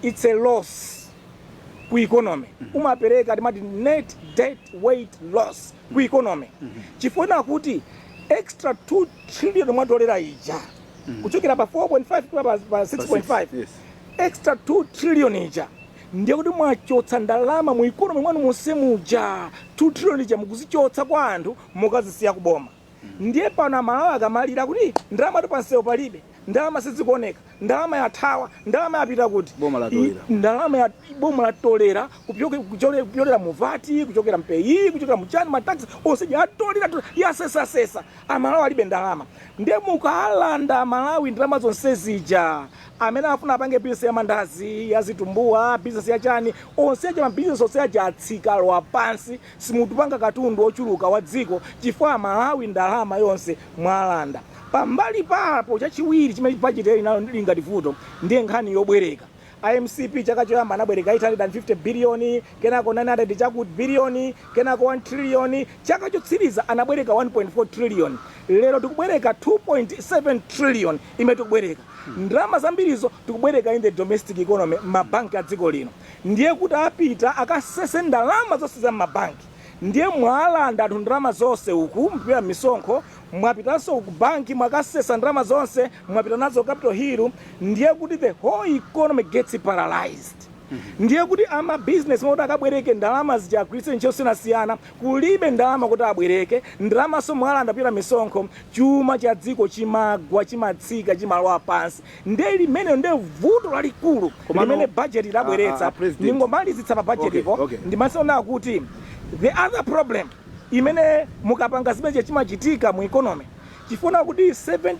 it's a loss ku economy. Umapereka timati net dead weight loss ku economy, chifukwa kuti extra 2 trillion mwatolera ija kuchokera pa 4.5 kuya pa 6.5, extra 2 trillion ija ndiye kuti mwachotsa ndalama mu economy mwanu monse muja. 2 trillion ija mukuzichotsa kwa anthu, mukazisiya kuboma. Ndiye pano Amalawi akamalira kuti ndalama tu pansewu palibe, Ndalama sizikuoneka, ndalama yathawa, ndalama yapita kuti? Boma latolera. Ndalama ya boma latolera kupyolera mu VAT, kuchokera m'PAYE, kuchokera muchani, ma tax onse yatolera, yasesasesa. Amalawi alibe ndalama. Ndiye mukalanda Malawi ndalama zonse zija, amene afuna apange business ya mandazi, ya zitumbuwa, business ya chani, onse aja, mabizinesi onse aja atsika, alowa pansi. Simutupanga katundu ochuluka wa dziko chifukwa Amalawi ndalama yonse mwalanda. Pambali papo, chachiwiri chimene budget ili nalo lingati vuto ndiye nkhani yobwereka. IMCP chaka choyamba anabwereka 850 biliyoni, kenako 900 chakuti biliyoni, kenako 1 trillion, chaka chotsiriza anabwereka 1.4 trillion. Lero tikubwereka 2.7 trillion. Imene tikubwereka ndalama zambirizo, tikubwereka in the domestic economy, mabanki a dziko lino. Ndiye kuti apita akasese ndalama zonse za mabanki. Ndiye mwalanda anthu ndalama zonse uku mpira misonkho, mwapitanso ku banki, mwakasesa ndalama zonse, mwapita nazo Capitol Hill. Ndiye kuti the whole economy gets paralyzed. Ndiye kuti ama business moti akabwereke ndalama zija, agwiritse ntchito zosiyanasiyana, kulibe ndalama kuti abwereke. Ndalamaso mwalanda pita misonkho. Chuma cha dziko chimagwa, chimatsika, chimalowa pansi. Ndiye limene ndiye vuto lalikulu limene budget labweretsa. President. Ndingomalizitsa pa budget ipo. Ndimasona kuti the other problem imene mukapanga zimene chimachitika mu economy, chifuna kuti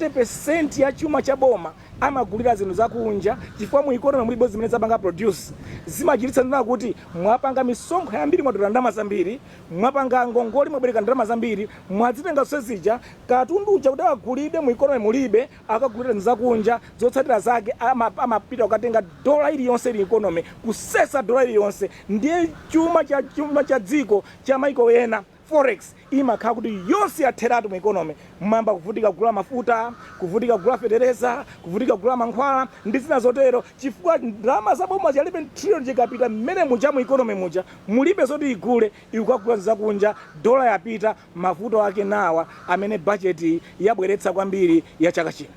70% ya chuma cha boma amagulira zinthu zakunja, chifukwa mu economy mulibe zimene zapanga produce. Zimachititsa ndina kuti mwapanga misonkho yambiri, mwatola ndalama zambiri, mwapanga ngongole, mwabwereka ndalama zambiri, mwazitenga zonse zija. Katundu uja kuti akagulide mu economy mulibe, akagulira zinthu zakunja. Zotsatira zake amapita kukatenga dola iliyonse ili economy, kusesa dola iliyonse. Ndiye chuma cha dziko cha maiko ena, forex, imakhala kuti yonse yatheratu mu economy. Mwamba kuvutika kugula mafuta, kuvutika kugula fetereza, kuvutika kugula mankhwala ndi zina zotero, chifukwa ndalama za boma za 11 trillion chikapita mmene muja mu economy muja mulibe zoti igule, ikukagula zakunja, dola yapita. Mavuto ake nawa amene budget yabweretsa kwambiri ya chaka chino.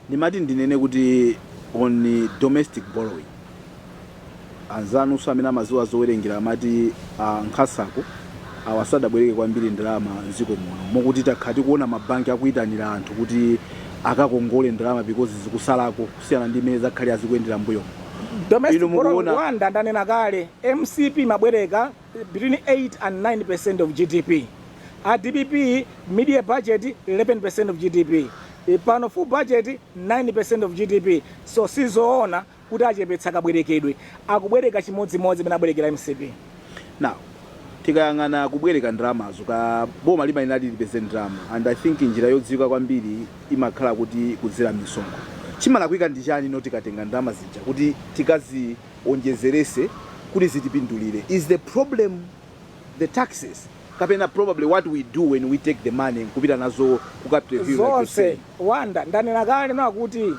Ndimati ndinene kuti on domestic borrowing, anzanunso amene amaziwa zowerengera amati nkhasako awa sadabwereke kwambiri ndalama mdziko muno, mokuti takhala tikuona mabanki akuyitanira anthu kuti akakongole ndalama because zikusalako kusiyana ndi imene zakhale azikuyendera mbuyomo. Domestic Inu borrowing, mukuona- Wanda, ndanena kale, MCP mabwereka between 8 and 9% of GDP. A DPP mid-year budget 11% of GDP. Pano full budget 9% of GDP. So sizoona kuti achepetsa kabwerekedwe, akubwereka chimodzimodzi imene abwerekera MCP. Now tikayang'ana kubwereka ndalamazo, ka boma limayenera lilipeze ndalama, and I think njira yodziwika kwambiri imakhala kuti kudzera misonkho. Chimalakwika ndi chani no tikatenga ndalama zija kuti tikazionjezerese kuti zitipindulire? Is the problem the taxes, kapena probably what we do when we take the money nkupita nazo ku Capitol Hill, like you Zonse. say? Wanda, ndanena kale na kuti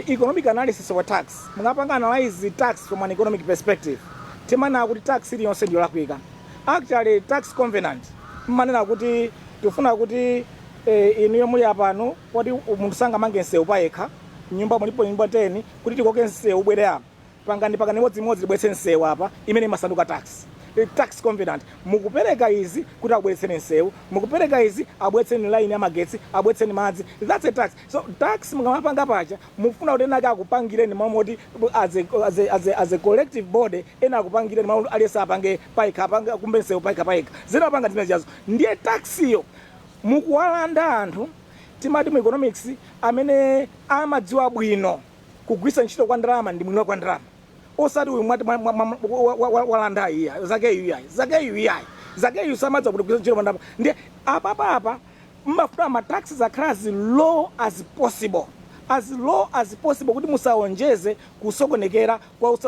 economic analysis of a tax, mungapanga analyze tax from an economic perspective, timanena kuti tax iliyonse ndiyolakwika. Actually, tax covenant mmanena kuti tifuna kuti inuyo muli apano, poti munthu sangamange msewu payekha, nyumba mulipo nyumba 10, kuti tikoke msewu ubwere apa, pangani pakani imodzimodzi libweretse msewu apa, imene imasanduka tax. Tax covenant, mukupereka izi kuti abweretseni msewu, mukupereka izi abweretseni line ya magetsi, abweretseni madzi. That's a tax. So tax mukamapanga pacha, mufuna kuti enake akupangireni mamoti as a collective body, ena akupangireni mamoti aliyense apange paikha, apange kumbe msewu paikha paikha, zina apanga zimene chazo. Ndiye taxiyo mukuwalanda anthu. Timati mu economics, amene amadziwa bwino kugwiritsa ntchito kwa ndalama ndi mwini kwa ndalama, osati uyu mwati walanda iya Zakeyu iyayi, Zakeyu iyayi, Zakeyu samadza kuti kugwiritsa ntchito kwa ndalama. Ndiye apapapa mmafuna ma taxes akhala as low as possible, as low as possible, kuti musaonjeze kusokonekera kwa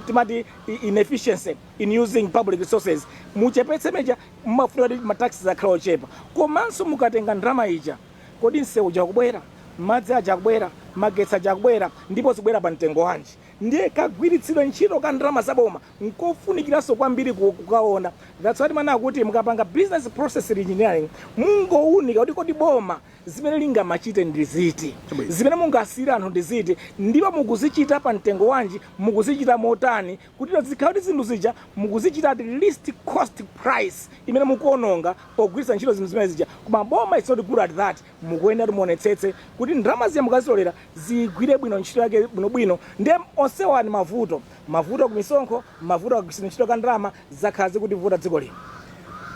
timati inefficiency in using public resources. Muchepetse meja, mmafuna kuti ma taxes akhala ochepa. Komanso mukatenga ndalama ija, kodi msewu uja akubwera, madzi aja akubwera, magetsi aja akubwera, ndipo zikubwera pa mtengo wanji? Ndiye kagwiritsidwe ntchito ka ndalama zaboma nkofunikiranso kwambiri kukaona. That's why timanena kuti mukapanga business process engineering, mungowunika kuti kodi boma zimene lingamachite ndi ziti, zimene mungasiyire anthu ndi ziti, ndipo mukuzichita pa mtengo wanji, mukuzichita motani, kuti zikhala kuti zinthu zija mukuzichita at least cost price imene mukuononga pogwiritsa ntchito zinthu zimene zija. Koma boma is not good at that. Mukuyenera kuti muonetsetse kuti ndalama zija mukazitolera zigwire bwino ntchito yake bwinobwino. Ndiye onsewa ni mavuto, mavuto ku misonkho, mavuto akugwiritsa ntchito ka ndalama, zakhala zikutivuta dziko lino.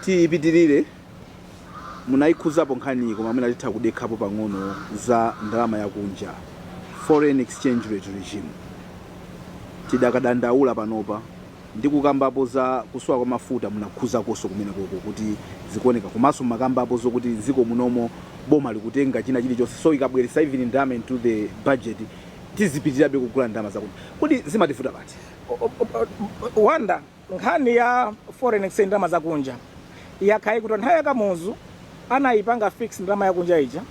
Tipitirire. Munayikhuzapo nkhaniyi, koma mwina titha kudekhapo pang'ono za ndalama yakunja, foreign exchange rate regime. Tidakadandaula panopa ndi kukambapo za kusowa kwa mafuta, munakhuzakonso kumene koko kuti zikuoneka, komanso makambapo zokuti dziko munomo boma likutenga china chilichonse, so ikabweretsa even ndalama into the budget, tizipitirirabe kugula ndalama zakunja. Kodi zimativuta pati? Wanda, nkhani ya foreign exchange, ndalama zakunja, yakhayi kuti nthawi yaKamuzu anayipanga fix ndalama yakunja ija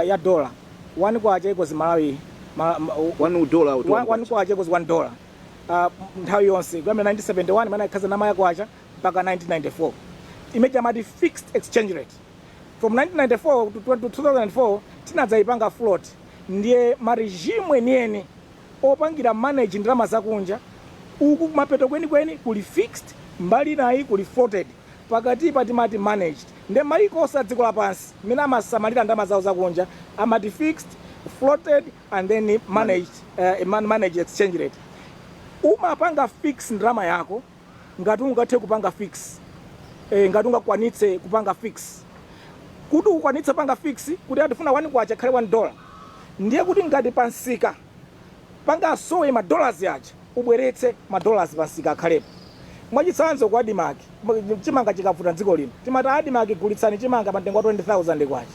ya dollar, 1 kwacha equals Malawi $1 to 1 kwacha equals $1 nthawi yonse kuyambira 1971 imene ikhaza ndalama yakwacha mpaka 1994, imene amati fixed exchange rate. From 1994 to 2004 tinadzayipanga float. Ndiye ma regime enieni opangira manage ndalama zakunja, uku kumapeto kwenikweni kuli fixed, mbali nayi kuli floated, pakati timati managed. Ndiye maiko onse a dziko lapansi mmene amasamalira ndalama zawo zakunja amati fixed, floated and then managed, managed exchange rate. Umapanga fix ndalama yako ngati ungathe kupanga fix, ngati ungakwanitse kupanga fix. Kuti ukwanitse panga fix kuti atifuna 1 kwacha khale $1, ndiye kuti ngati pansika pangasowe ma dollars aja, ubweretse ma dollars pansika akhalepo. Mwachitsanzo, ku ADMARC, chimanga chikavuta dziko lino, timati ADMARC, gulitsani chimanga pa mtengo wa 20,000 kwacha.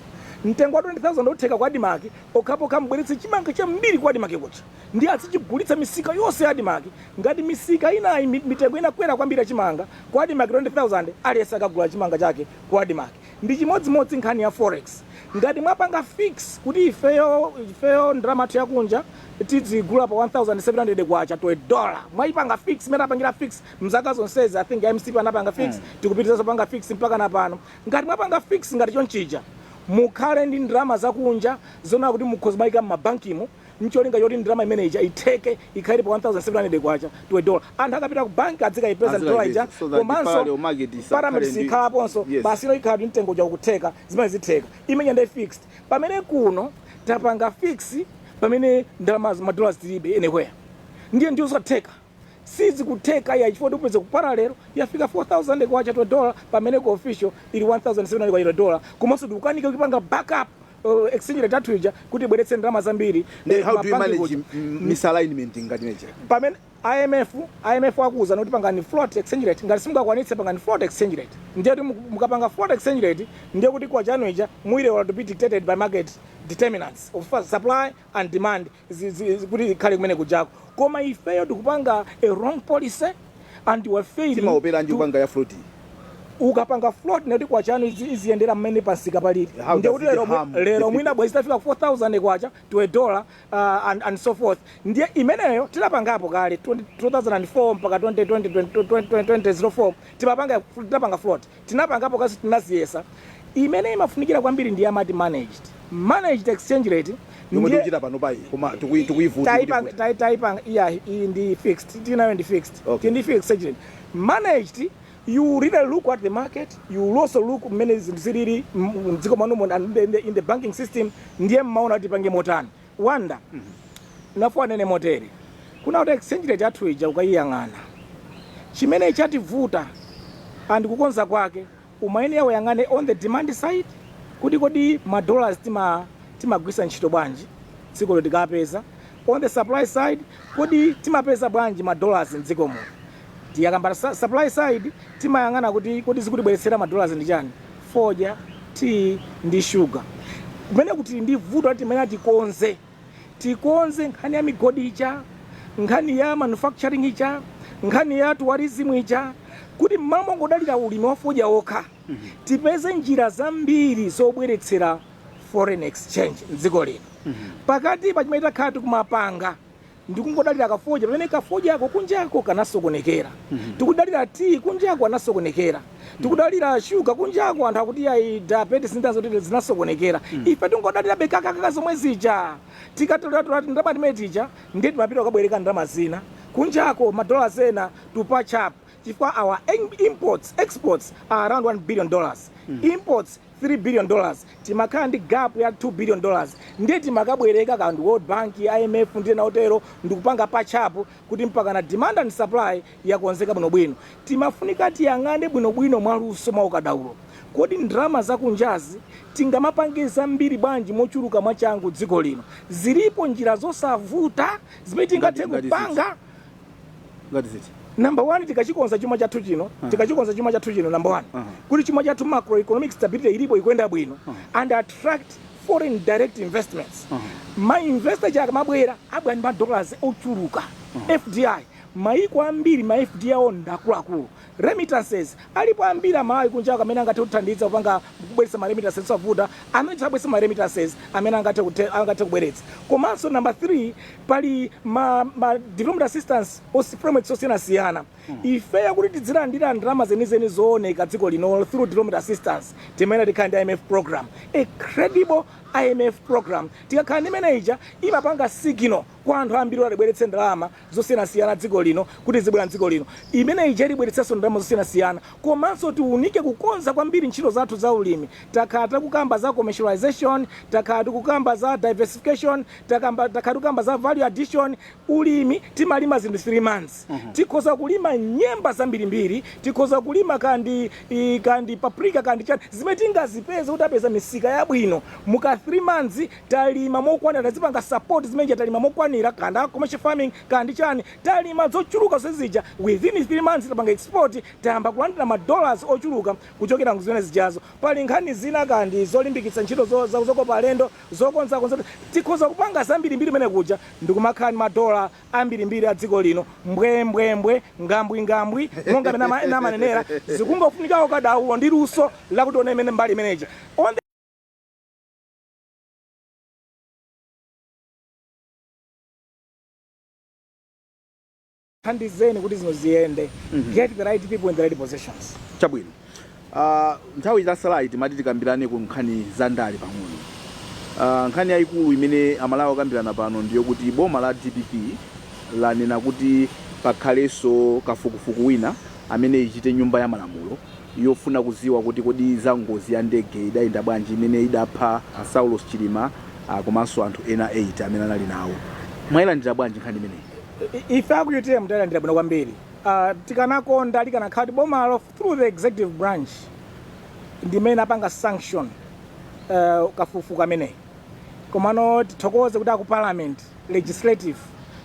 Mtengo wa 20,000 utheka ku ADMARC pokhapokha mbweretse chimanga chambiri ku ADMARC kucha, ndi azichigulitsa misika yonse ya ADMARC. Ngati misika inayi mitengo inakwera kwambiri ya chimanga, ku ADMARC 20,000, aliyense akagula chimanga chake ku ADMARC. Ndi chimodzimodzi nkhani ya forex. Ngati mwapanga fix kuti ifeyo ndalama yathu yakunja tidzigula pa 1700 kwacha to a dollar, mwayipanga fix imene apangira fix mzaka zonsezi, I think MCP anapanga fix, tikupitiriza panga fix mpaka na pano. Ngati mwapanga fix ngati chonchija, mukhale ndi ndalama zakunja zona kuti mukhoza mayika m'mabankimo ncholinga choti ndalama imene ija itheke ikhale pa 1700 kwacha to a dollar. Anthu akapita ku banki adzikayipeza dola ija. So that the komanso parallel market isakhale parameter sikhalaponso. Basi, ino ikhala kuti mtengo uja ukutheka, zimene zitheka imene ndi fixed. Pamene kuno tapanga fix pamene ndalama ma dollars tilibe anywhere, ndiye ndiyo zotheka sizikutheka ya, chifukwa upeze ku parallel yafika 4000 kwacha to dollar, pamene ku official ili 1700 kwacha to dollar. Komanso tikukanika kupanga backup exchange rate athu ija kuti ibweretse ndalama zambiri. Then how do you mabanki manage kuja. Misalignment ngati imeneyi? Pamene IMF akuwuza kuti pangani float exchange rate, ngati simungakwanitse pangani float exchange rate. Ndiye kuti mukapanga float exchange rate, ndiye kuti kwacha yanu ija muyilola to be dictated by market determinants of supply and demand, kuti ikhale kumene kujako. Koma ifeyo tikupanga a wrong policy and we are failing. Timaoperanji kupanga ya float? Ukapanga float nekuti kwacha yanu iziyendera mmene pansika palili. How Ndiye does kuti it lero harm the lero people? mwina bwezi itafika 4000 kwacha to a dollar and so forth. Ndiye imeneyo tinapangapo kale 20 2004 mpaka 2020, 2004 timapanga, tinapanga float, tinapangapo kasi, tinaziyesa. Imene imafunikira kwambiri ndi amati managed exchange rate. Yomwe tikuchita pano payi, koma tikuyivuta. Taipanga iya, iyi ndi fixed, tinayo ndi fixed. Ndi fixed exchange rate. Managed, you really look at the market, you will also look mmene zinthu zilili mdziko mwanumo and in the banking system. Ndiye mmaona kuti pange motani. Wanda, nafu anene motere kuna kuti exchange rate yathu ija ukayiyang'ana, chimene chativuta and kukonza kwake, umayenera uyang'ane on the demand side kuti kodi ma dollars timagwisa ntchito bwanji dziko tikapeza, on the supply side kodi timapeza bwanji ma dollars mdziko muno. Tiyakamba supply side, timayang'ana kuti kodi zikutibweretsera ma dollars ndi chani? Fodya, tea ndi sugar. Kumene kuti ndi vuto ati timene tikonze nkhani ya migodi ija, nkhani ya manufacturing ija, nkhani ya tourism ija, kuti mmalo mongodalira ulimi wa fodya okha, tipeze njira zambiri zobweretsera foreign exchange mdziko lino. Pakati pa chimene takhala tikumapanga Ndikungodalira kafodya, pamene kafodyako kunjako kanasokonekera. Tikudalira tea, kunjako anasokonekera. Tikudalira shuga, kunjako anthu akuti ayi, diabetes ndi zoti zinasokonekera. Ife tingodalira bekakaka zomwe zija. Tikatolatola ndalama timene tija, ndiye timapita kukabwereka ndalama zina kunjako, madollars ena, to patch up, chifukwa our imports, exports are around $1 billion, imports $3 billion. Timakhala ndi gap ya $2 billion, ndiye timakabwereka kandi World Bank, IMF ndiye naotero, ndikupanga patch up kuti mpaka na demand and supply yakonzeka bwinobwino. Timafunika tiyang'ane bwinobwino mwaluso, mwa ukadaulo: kodi ndalama zakunjazi tingamapange zambiri bwanji mochuluka mwachangu dziko lino? Zilipo njira zosavuta zimene tingathe Ngati kupanga. Ngati ziti? Number one, tikachikonza chuma chathu chino, tikachikonza chuma chathu chino, number one, kuti chuma chathu, macroeconomic stability ilipo, ikuyenda bwino, and attract foreign direct investments. Ma investor chakamabwera, abwera ndi ma dollars ochuluka, FDI. Maiko ambiri ma FDI awo ndakuluakulu. Remittances alipo ambiri Amalawi kunja amene angathe kuthandiza kupanga kubweretsa ma remittances osavuta, amene tisabweretsa ma remittances amene angathe kubweretsa. Komanso number 3, pali ma development assistance frameworks osiyanasiyana. Ifeyo kuti tidzilandira ndalama zenizeni zooneka dziko lino through development assistance, timene tikhala ndi IMF program, a credible IMF program. Tikakhala ndi manager, imapanga signal kwa anthu ambiri kuti abweretse ndalama zosiyanasiyana dziko lino, kuti zibwera dziko lino. Imene ija ibweretsenso ndalama zosiyanasiyana. Komanso tiunike kukonza kwambiri ntchito zathu za ulimi. Takhala takukamba za commercialization, takhala tikukamba za diversification, takhala tikukamba za value addition. Ulimi timalima zinthu 3 months. Tikhoza kulima nyemba zambirimbiri, tikhoza kulima kandi paprika, kandi chani, zimene tingazipeze kuti apeza misika yabwino. Muka 3 months talima mokwanira, tazipanga support zimene talima mokwanira, kanda commercial farming, kandi chani, talima zochuluka zozija. Within 3 months tapanga export, tayamba kulandira ma dollars ochuluka kuchokera zimene zijazo. Pali nkhani zina kandi zolimbikitsa ntchito zokopa alendo, zokonzakonza. Tikhoza kupanga zambirimbiri mene kuja ndikumakhala ndi madola ambirimbiri a dziko lino, mbwembwembwe, ngambwi ngambwi, monga amene amanenera. Zikungofunika ukadaulo ndi luso lakuti one imene mbali imeneji on the thandizeni kuti zino ziyende. Get the right people in the right positions. Chabwino. Nthawi itasalayi timati tikambirane ku nkhani za ndale pang'ono. Nkhani yayikulu imene Amalawi akambirana pano ndiyo kuti boma la DPP lanena kuti pakhalenso kafukufuku wina amene ichite Nyumba ya Malamulo, yofuna kuziwa kuti kodi za ngozi ya ndege idayenda bwanji imene idapha a Saulos Chilima komanso anthu ena 8 amene anali nawo. Mwayilandira bwanji nkhani imeneyi? Ife aku UTM tayilandira bwino kwambiri. Tikanakonda likanakhala kuti bomalo through the executive branch ndimene apanga sanction kafukufuku ameneyi, komano tithokoze kuti aku parliament, legislative,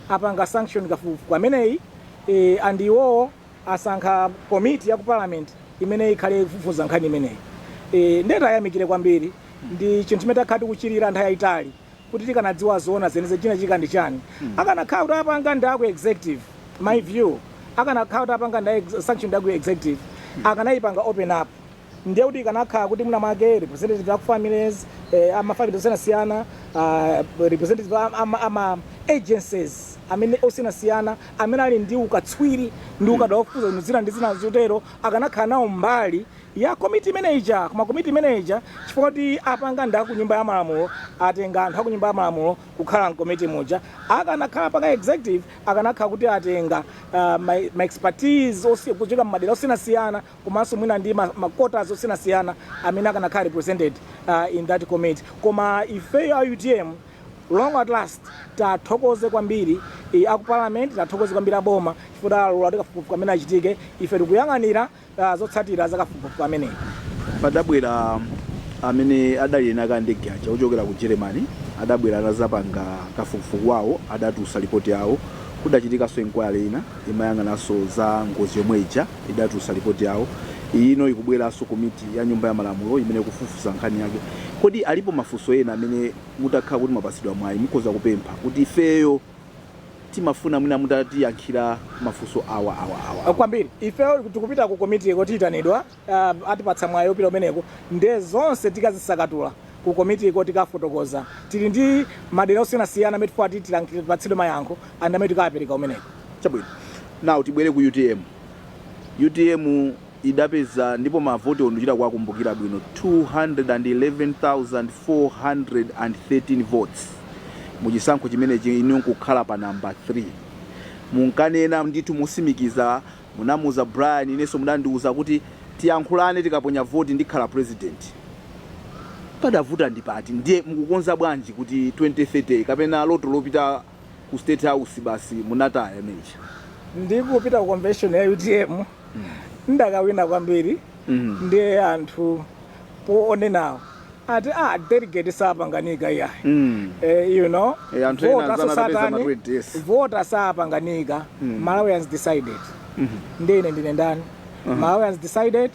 apanga sanction kafukufuku ameneyi, and iwowo asankha komiti ya ku parliament imene ikhale ikufufuza nkhani imeneyi. Ndiye tayamikire kwambiri. Ndi chinthu chimene takhala tikuchilira nthawi yayitali, kuti tikanadziwa zoona zenizeni chinachitika ndi chani. Akanakhala kuti apanga ndi aku executive, my view, akanakhala kuti apanga ndi sanction ndi aku executive, akanayipanga open up, ndiye kuti ikanakhala kuti mwina mwake representative aku families, ama families osiyanasiyana, representative ama agencies amene osiyanasiyana amene ali ndi ukatswiri ndi ukadaulo ofufuza zinthu zina ndi zina zotero, akanakhala nawo mbali ya komiti imeneija. Koma komiti imeneija, chifukwa kuti apanga ndi aku Nyumba ya Malamulo, atenga anthu aku Nyumba ya Malamulo kukhala mkomiti muja. Akanakhala paka executive, akanakhala kuti atenga ma expertise kuchoka mmadera osiyanasiyana, komanso mwina ndi ma quotas osiyanasiyana amene akanakhala represented in that committee. Koma ifeyo a UTM, long at last, tathokoze kwambiri aku parliament, tathokoze kwambiri aboma chifukwa alola kuti kafukufuku amene achitike. Ife tikuyang'anira zotsatira za kafukufuku ameneyi. Padabwera amene adali ena ka ndege aja ochokera ku Germany, adabwera atazapanga kafukufuku wawo, adatulutsa ripoti yawo. Kudachitikanso inquiry ina imayang'ananso za ngozi yomwe ija, idatulutsa ripoti yawo. Ino ikubweranso komiti ya Nyumba ya Malamulo imene ikufufuza nkhani yake. Kodi alipo mafunso ena amene mutakhala kuti mwapatsidwa mwayi mukhoza kupempha kuti ifeyo timafuna mwina mutatiyankhira mafunso awa, awa, awa, awa? Kwambiri. Ife tikupita ku komiti, kotiyitanidwa, atipatsa mwayi opita umeneko, nde zonse tikazisakatula. Ku komitiko tikafotokoza. Tili ndi madera osiyanasiyana amene tifuna tipatsidwe mayankho and amene tikapereka umeneko. Chabwino, now tibwere ku UTM. UTM idapeza, ndipo mavoti ondichita kuwakumbukira bwino, 211,413 votes muchisankho chimenechi, inu nkukhala pa namba 3. Munkanena ndithu musimikiza, munamuza Brian, inenso mudandiuza kuti tiyankhulane, tikaponya voti ndikhala president. Padavuta ndi pati? Ndiye mukukonza bwanji kuti 2030 kapena loto lopita ku State House basi munataya imenechi? Ndikupita ku convention ya UTM, ndakawina kwambiri. Ndiye anthu poonenawo ati, "Ah, delegate sapanganika iyayi." Eh, anthu ena Voter anzana atapeza satani, ma 20, yes. Voter sapanganika. Malawians decided. Ndiye ine ndine ndani? Malawians decided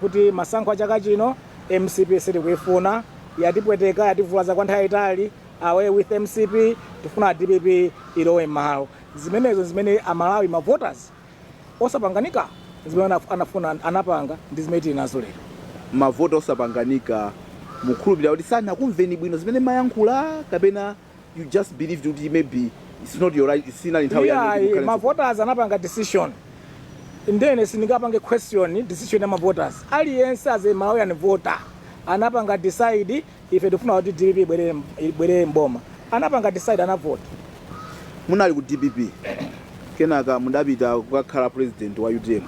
kuti masankho a chaka chino MCP sitikuifuna, yatipweteka, yativulaza kwa nthawi itali. Away with MCP, tifuna DPP ilowe m'malo. Zimenezo zimene Amalawi, ma voters osapanganika, zimene anafuna anapanga, ndi zimene tili nazo lero. Mavota osapanganika, mukhulupirira kuti sanakumveni bwino zimene mayankhula, kapena you just believed kuti maybe it's not your right, sinali nthawi yanu kuti Iyayi, mukhale ma voters anapanga decision, ndene sindingapange question decision ya ma voters. Aliyense as a Malawian voter anapanga decide, ife tifuna kuti DPP ibwerere mboma. Anapanga decide, anavota. Munali ku DPP, kenaka mudapita kukakhala president wa UTM.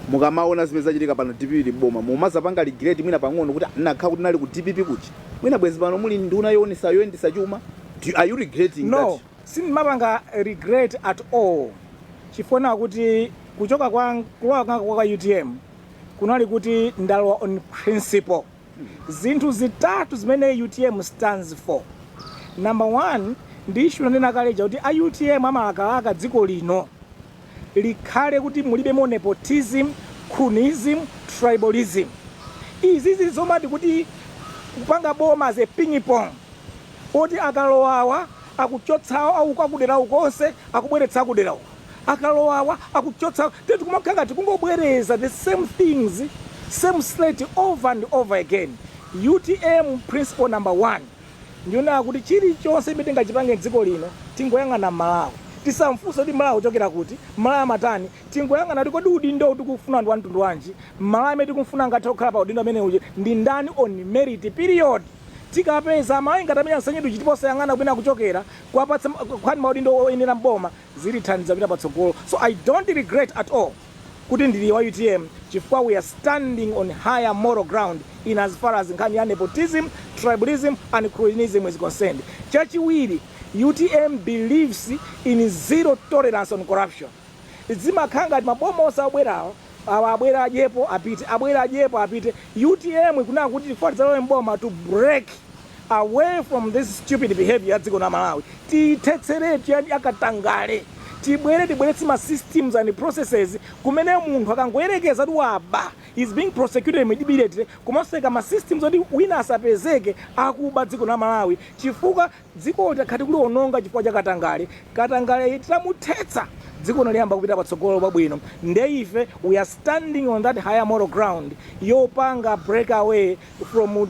Mukamaona zimene zachitika pano, DPP ili boma, mumazapanga regret mwina pang'ono kuti nakhala kuti nali ku DPP kuchi mwina bwezi pano muli nduna yoonesa yoyendesa chuma? Are you regretting No. that? Sindimapanga regret at all, chifukwa kuti kuchoka kwa kulowa kwanga kwa UTM kunali kuti ndalowa on principle. Zinthu zitatu zimene UTM stands for. Number one ndi issue nanena kaleja kuti a UTM amalakalaka dziko lino likhale kuti mulibemo nepotism, cronyism, tribalism. Izizi zomati kuti kupanga boma as a ping pong, oti akalowawa akuchotsawo auko akudera ukonse, akubweretsa akudera uko, akalowawa akuchotsa, tetu kumakhala ngati kungobwereza the same things, same slate over and over again. UTM principle number one ndionera kuti chilichonse imene tingachipange mdziko lino, tingoyang'ana Malawi. Tisamfunse kuti Malawi kuchokera kuti, Malawi amatani. Tingoyang'ana kuti kodi udindo tikufuna ndi wamtundu wanji, Malawi amene tikumfuna ngathe kukhala pa udindo amene uja ndi ndani, on merit, period. Tikapeza Malawi ngati amene ansanyedu chitiposayang'ana kumene akuchokera, kuwapatsa kwani maudindo oyenera mboma, zilithandiza kupita patsogolo. So I don't regret at all kuti ndili wa UTM, chifukwa we are standing on higher moral ground in as far as nkhani ya nepotism, tribalism and cronyism is concerned. Chachiwiri, UTM believes in zero tolerance on corruption. Zimakhala ngati maboma onse abwerawo awa, abwera adyepo apite, abwera adyepo apite. UTM ikunena kuti chifukwa tidzalowe mboma to break away from this stupid behavior ya dziko la Malawi, tiyithetseretu yani akatangale, tibwere tibweretse ma systems and processes kumene munthu akangoyerekeza kuti waba is being prosecuted immediately, komanso ma systems oti wina asapezeke akuba dziko la Malawi, chifukwa dziko takhati kuliononga chifukwa cha katangale. Katangale titamuthetsa, dziko liyamba kupita patsogolo pabwino. Nde ife we are standing on that higher moral ground yopanga break away from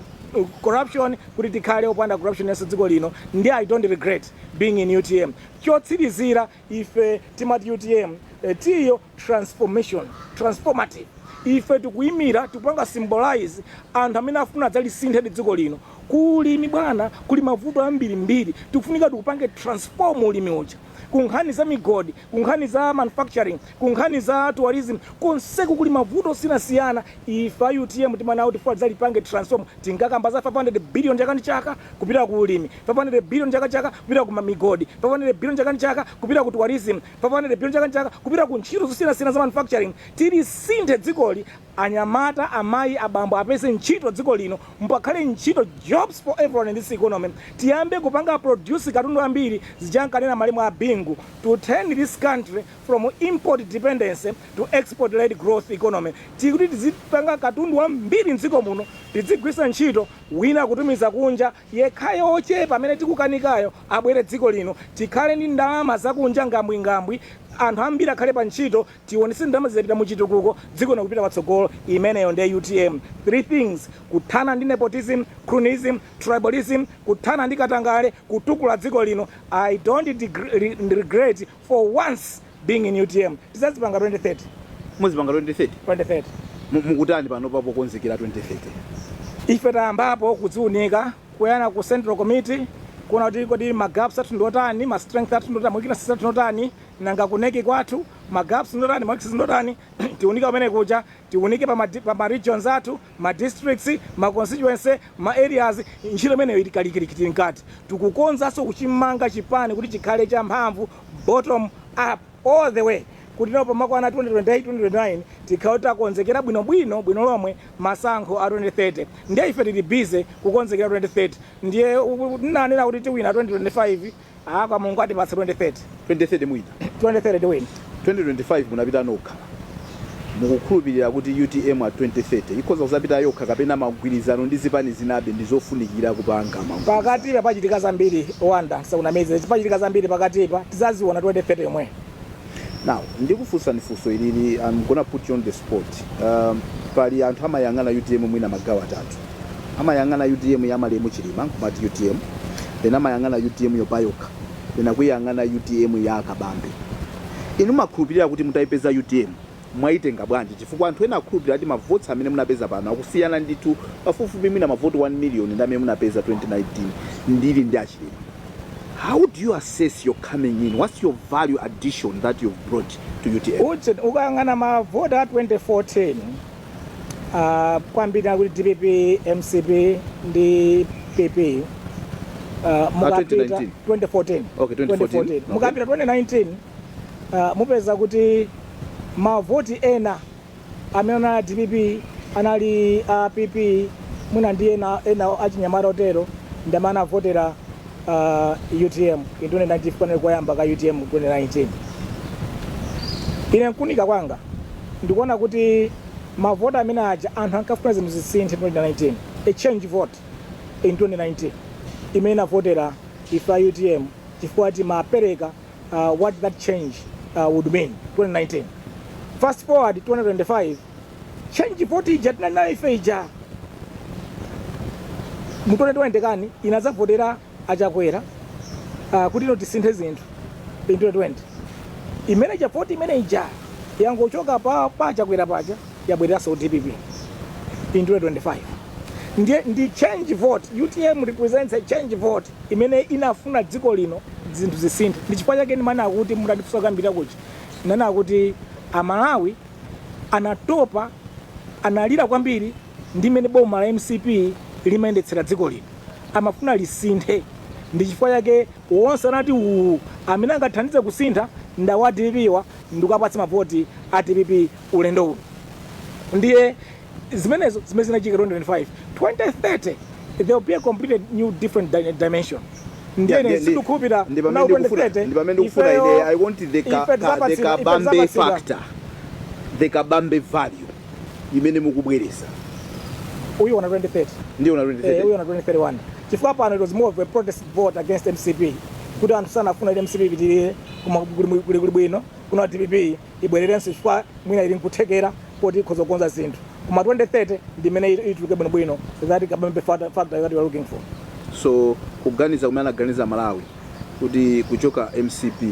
corruption, kuti tikhale opanda corruption yense dziko lino. Ndi I don't regret being in UTM. Chotsirizira, ife timati UTM, tiyo transformation, transformative. Ife tikuyimira, tikupanga symbolize anthu amene afuna adzalisinthe dziko lino. Ku ulimi, bwana, kuli mavuto ambirimbiri, tikufunika tikupange transform ulimi uja, ku nkhani za migodi, ku nkhani za manufacturing, ku nkhani za tourism, konseku kuli mavuto osiyanasiyana. Ife a UTM timana kuti tifuna tidzalipange transform. Tinkakamba za 500 billion chaka ndi chaka kupita ku ulimi, 500 billion chaka chaka kupita ku migodi, 500 billion chaka ndi chaka kupita ku tourism, 500 billion chaka ndi chaka kupita ku ntchito zosiyanasiyana za manufacturing. Tilisinthe dzikoli, anyamata, amayi, abambo apeze ntchito dziko lino, mpakhale ntchito, jobs for everyone in this economy. Tiyambe kupanga produce katundu ambiri, zichankanena malemu a Bingu, to turn this country from import dependency to export led growth economy. Tikuti tizipanga katundu wambiri mdziko muno, tizigwisa ntchito, wina kutumiza kunja, yekhayo ochepa amene tikukanikayo abwere dziko lino, tikhale ndi ndalama zakunja ngambwingambwi. Anthu ambiri akhale pa ntchito, tionese ndalama zizapita muchitukuko, dziko nakupita patsogolo. Imeneyo ndiye UTM. Three things: kuthana ndi nepotism, cronyism, tribalism, kuthana ndi katangale, kutukula dziko lino. I don't regret for once being in UTM. Tizazipanga 2030. Muzipanga 2030? 2030. Mukutani pano papokonzekera 2030? Ife tayambapo kudziunika, kuyana ku central committee, kuona kuti kodi ma gaps athu ndotani, ma strength athu ndotani, ma weaknesses athu ndotani, nanga ku NEC kwathu ma gaps ndotani, ma weaknesses ndotani. Tiunike pamene kuja, tiunike pa ma regions athu, ma districts, ma constituency, ma areas. Ntchito imeneyo ili kalikiliki mkati. Tikukonzanso kuchimanga chipani kuti chikhale champhamvu, bottom up all the way, kuti napo pamakwana 2028, 2029 tikhale takonzekera bwinobwino, bwino lomwe masankho a 2030. Ndiye ife tili busy kukonzekera 2030. Ndiye nanena kuti tiwina 2025 aka, Mulungu atipatsa 2030. 2030 mwina? 2030 tiwina. 2025 munapita nokha. Mukukhulupirira kuti UTM a 2030 ikhoza kuzapita yokha, kapena magwirizano ndi zipani zinabe ndi zofunikira kupanga magwirizano? Pakatipa pachitika zambiri, wanda sakunamize, pachitika zambiri pakatipa, tizaziona 2030 yomwe. Now ndikufunsani funso ilili, I'm gonna put you on the spot. Pali anthu amayang'ana UTM mwina magawo atatu. Amayang'ana UTM ya malemu Chilima nkumati UTM, then amayang'ana UTM yopayokha, then akuyang'ana UTM ya Akabambe. Inu makhulupirira kuti mutayipeza UTM mwayitenga bwanji? Chifukwa anthu ena akhulupirira kuti mavoti amene munapeza pano akusiyana ndithu pafupifupi mwina mavoti 1 million ndi amene munapeza 2019 ndili ndi aChilima. How do you assess your coming in? What's your value addition that you've brought to UTM? Utse ukayang'ana mavoti a 2014, kwambiri akuti DPP, MCP ndi PP, mukapita 2019? 2014. Okay, 2014. Okay. Mukapita 2019, mupeza kuti mavoti ena amene anali DPP, anali a PP, mwina ndi ena ena achinyamata otero, ndi amene anavotera UTM in 2019, panali koyamba ka UTM 2019. Ine nkunika kwanga ndikuona kuti mavoti amene aja, anthu ankafuna zinthu zisinthe 2019, a change vote in 2019 imene inavotera ife a UTM, chifukwa timapereka what that change would mean 2019. Fast forward 2025, change vote ija tinali nayo ife ija mu 2020 kani inadzavotera aChakwera kuti ino tisinthe zinthu in 2020. Imene ija, vote imene ija yangochoka pa aChakwera paja, yabwereranso ku DPP in 2025. Ndiye ndi change vote. UTM represents a change vote imene inafuna dziko lino zinthu zisinthe. Ndi chifukwa chake ndimana kuti mutandifunsa kambira kuchi nana kuti Amalawi anatopa, analira kwambiri ndi mmene boma la MCP limayendetsera dziko lino, amafuna lisinthe. Ndi chifukwa chake wonse anati uwu amene angathandize kusintha ndawa DPP wa, ndikukapatsa mavoti a DPP ulendo uno. Ndiye zimenezo zimene zinachitika 2025. 2030 there will be a completely new different dimension. Ndiye ine sindikukhulupirira ndi pamene ndikufuna, ndi pamene ndikufuna ine. I want the Kabambe factor, the Kabambe value imene mukubweresa. Uyiona 2030. Ndiyo na 2030. Eh, uyiona 2031, chifukwa pano it was more of a protest vote against MCP, kuti anthu sanafuna kuti MCP ipitirire, koma kuli bwino kuna DPP ibwererenso, chifukwa mwina ili nkuthekera kuti ikhoza kukonza zinthu. Koma 2030 ndi imene ituluke bwinobwino that Kabambe factor that we are looking for. So kuganiza kumene anaganiza Malawi kuti kuchoka MCP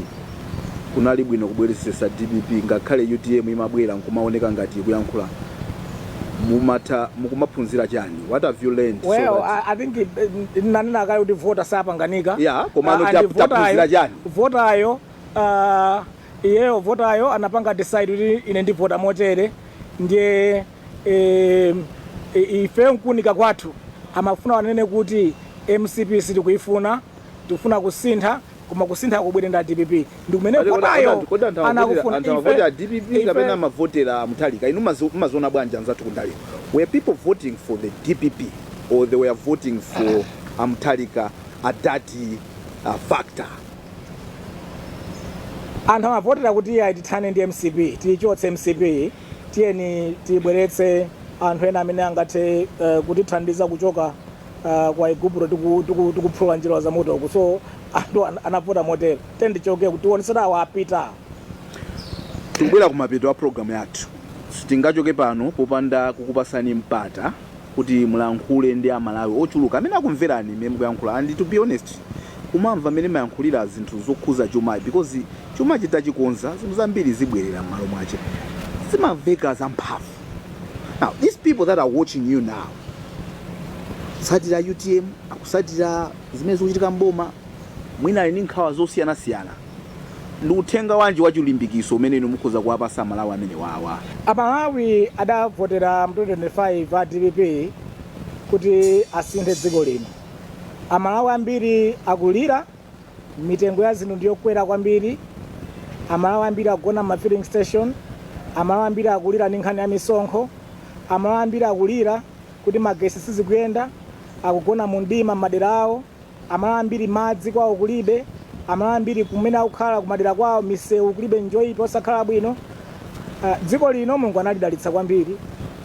kunali bwino kubweresesa DPP, ngakhale UTM imabwera nkumaoneka ngati ikuyankhula, mumatha mukumaphunzira chani? What have you learned Well, so that I think nanena kale kuti vota sapanganika. Yeah, komano And taphunzira chani? Votayo, iyeyo votayo anapanga decide kuti ine ndivota motere. Ndiye ife nkunika kwathu amafuna wanene kuti MCP sitikuifuna, tikufuna kusintha, koma kusintha kubwere nda DPP, ndi kumene votayo Kodi anthu anakufuna. anthu amavotera DPP kapena amavotera Mutharika? Inu mumaziona bwanji anzathu kundaleko? Were people voting for the DPP or they were voting for aMutharika, adati factor? Anthu amavotera kuti iye tithane ndi MCP, tiyichotse MCP, tiyeni tibweretse anthu ena amene angathe kutithandiza kuchoka kwa Igupto tikuphula njira za motoko. So anthu anavota motero, tiyeni tichoke kuti tionesera awa apita. Tikubwera kumapeto a programu yathu. Sitingachoke pano popanda kukupasani mpata kuti mulankhule ndi Amalawi ochuluka amene akumverani mmene mukuyankhula. And to be honest, kumamva mmene mayankhulira zinthu zokhuza chumayi, because chuma chitachikonza zinthu zambiri zibwerera m'malo mwache, zimamveka zamphamvu. Now these people that are watching you now, kutsatira UTM, akusatira zimene zikuchitika mboma, mwina ali ndi nkhawa zosiyanasiyana, ndi uthenga wanji wachilimbikiso umene inu mukhoza kuwapasa Amalawi amene wawa? Amalawi adavotera mu 2025 a DPP kuti asinthe dziko lino. Amalawi ambiri akulira, mitengo ya zinthu ndiyokwera kwambiri. Amalawi ambiri akugona ma filling station. Amalawi ambiri akulira ndi nkhani ya misonkho. Amalawi ambiri akulira kuti magesi sizikuyenda, akugona mu mdima m'madera awo. Amalawi ambiri madzi kwawo kulibe. Amalawi ambiri kumene akukhala kumadera kwawo misewu kulibe, njoyipa, osakhala bwino. Dziko lino Mulungu analidalitsa kwambiri.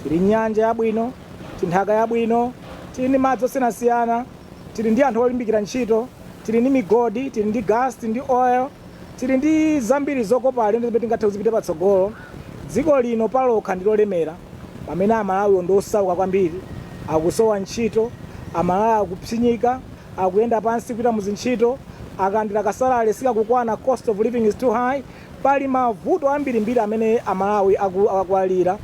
Tili nyanja yabwino, tinthaka yabwino, tili ndi madzi osiyanasiyana, tili ndi anthu olimbikira ntchito, tili ndi migodi, tili ndi gas, tili ndi oil, tili ndi zambiri zokopa alendo zimene tingathe kuzipita patsogolo. Dziko lino palokha ndi lolemera, pamene Amalawiwo ndi osauka kwambiri, akusowa ntchito. Amalawi akupsinyika, akuyenda pansi kupita muzintchito, akalandira ka salary sikakukwana, cost of living is too high. Pali mavuto ambirimbiri amene Amalawi akualira.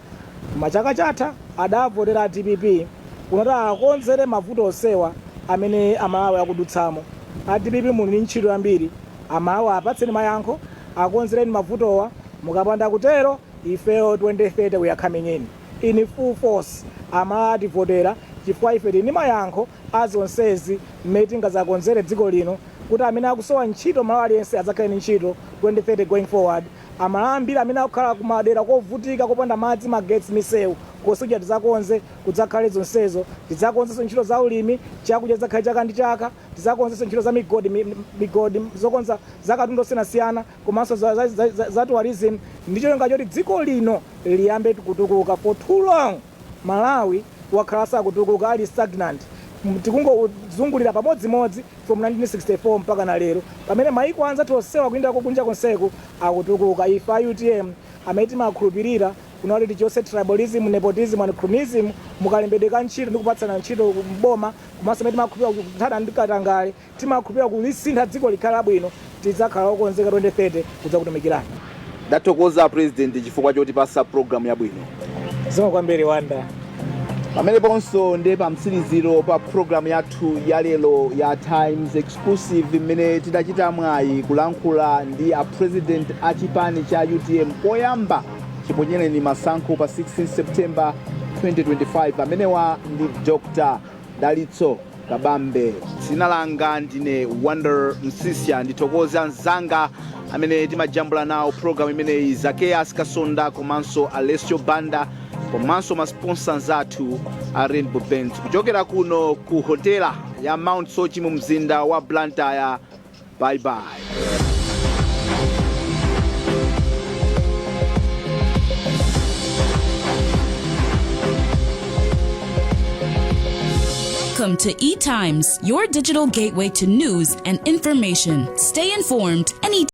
Machaka chatha adavotera DPP kunati akonzere mavuto onsewa amene Amalawi akudutsamo. A DPP, muli ndi ntchito yambiri. Amalawi apatseni mayankho, akonzereni mavutowa. Mukapanda kutero, ifeyo 2030 we are coming in full force. Amalawi ativotera chifukwa ife tili ndi mayankho azonsezi, mmene tingazakonzere dziko lino kuti amene akusowa ntchito, Malawi aliyense adzakhale ndi ntchito 2030 going forward. Amalawi ambiri amene akukhala kumadera kovutika, kopanda madzi, magetsi, misewu kosikuja, tidzakonze kudzakhale zonsezo. Tidzakonzenso ntchito za ulimi, chakudya chidzakhale chaka ndi chaka. Tidzakonzenso ntchito za migodi, migodi zokonza za katundu osiyanasiyana, komanso za tourism, ndi cholinga choti dziko lino liyambe kutukuka. For too long Malawi wakhala sakutukuka, ali stagnant. Tikungozungulira pamodzimodzi from 1964 mpaka na lero, pamene maiko anzathu onsewa kuyendako kunja konseku akutukuka. Ife a UTM amene timakhulupirira kunati tichotse tribalism, nepotism and cronyism mukalembedwe ka ntchito ndi kupatsana ntchito mboma, komanso amene timakhulupirira kuthana ndi katangale, timakhulupirira kulisintha dziko likhale labwino, tidzakhala okonzeka 2030 kudzakutumikirani. Ndathokoza, President, chifukwa chotipasa programu yabwino. Zikomo kwambiri, Wanda. Pameneponso ndi pamtsiriziro pa programu yathu ya lero ya Times Exclusive, mmene tidachita mwayi kulankhula ndi a president a chipani cha UTM koyamba chiponyereni masankho pa 16 September 2025. Amenewa ndi Dr Dalitso Kabambe. Dzina langa ndine Wonder Msisya. Ndithokoze anzanga amene timajambula nawo programu imeneyi, Zakeas Kasonda komanso Alessio Banda, komanso ma sponsors athu a Rainbow Paints. Kuchokera kuno ku hotela ya Mount Soche mu mzinda wa Blantyre, bye bye. Welcome to eTimes, your digital gateway to news and information. Stay informed anytime.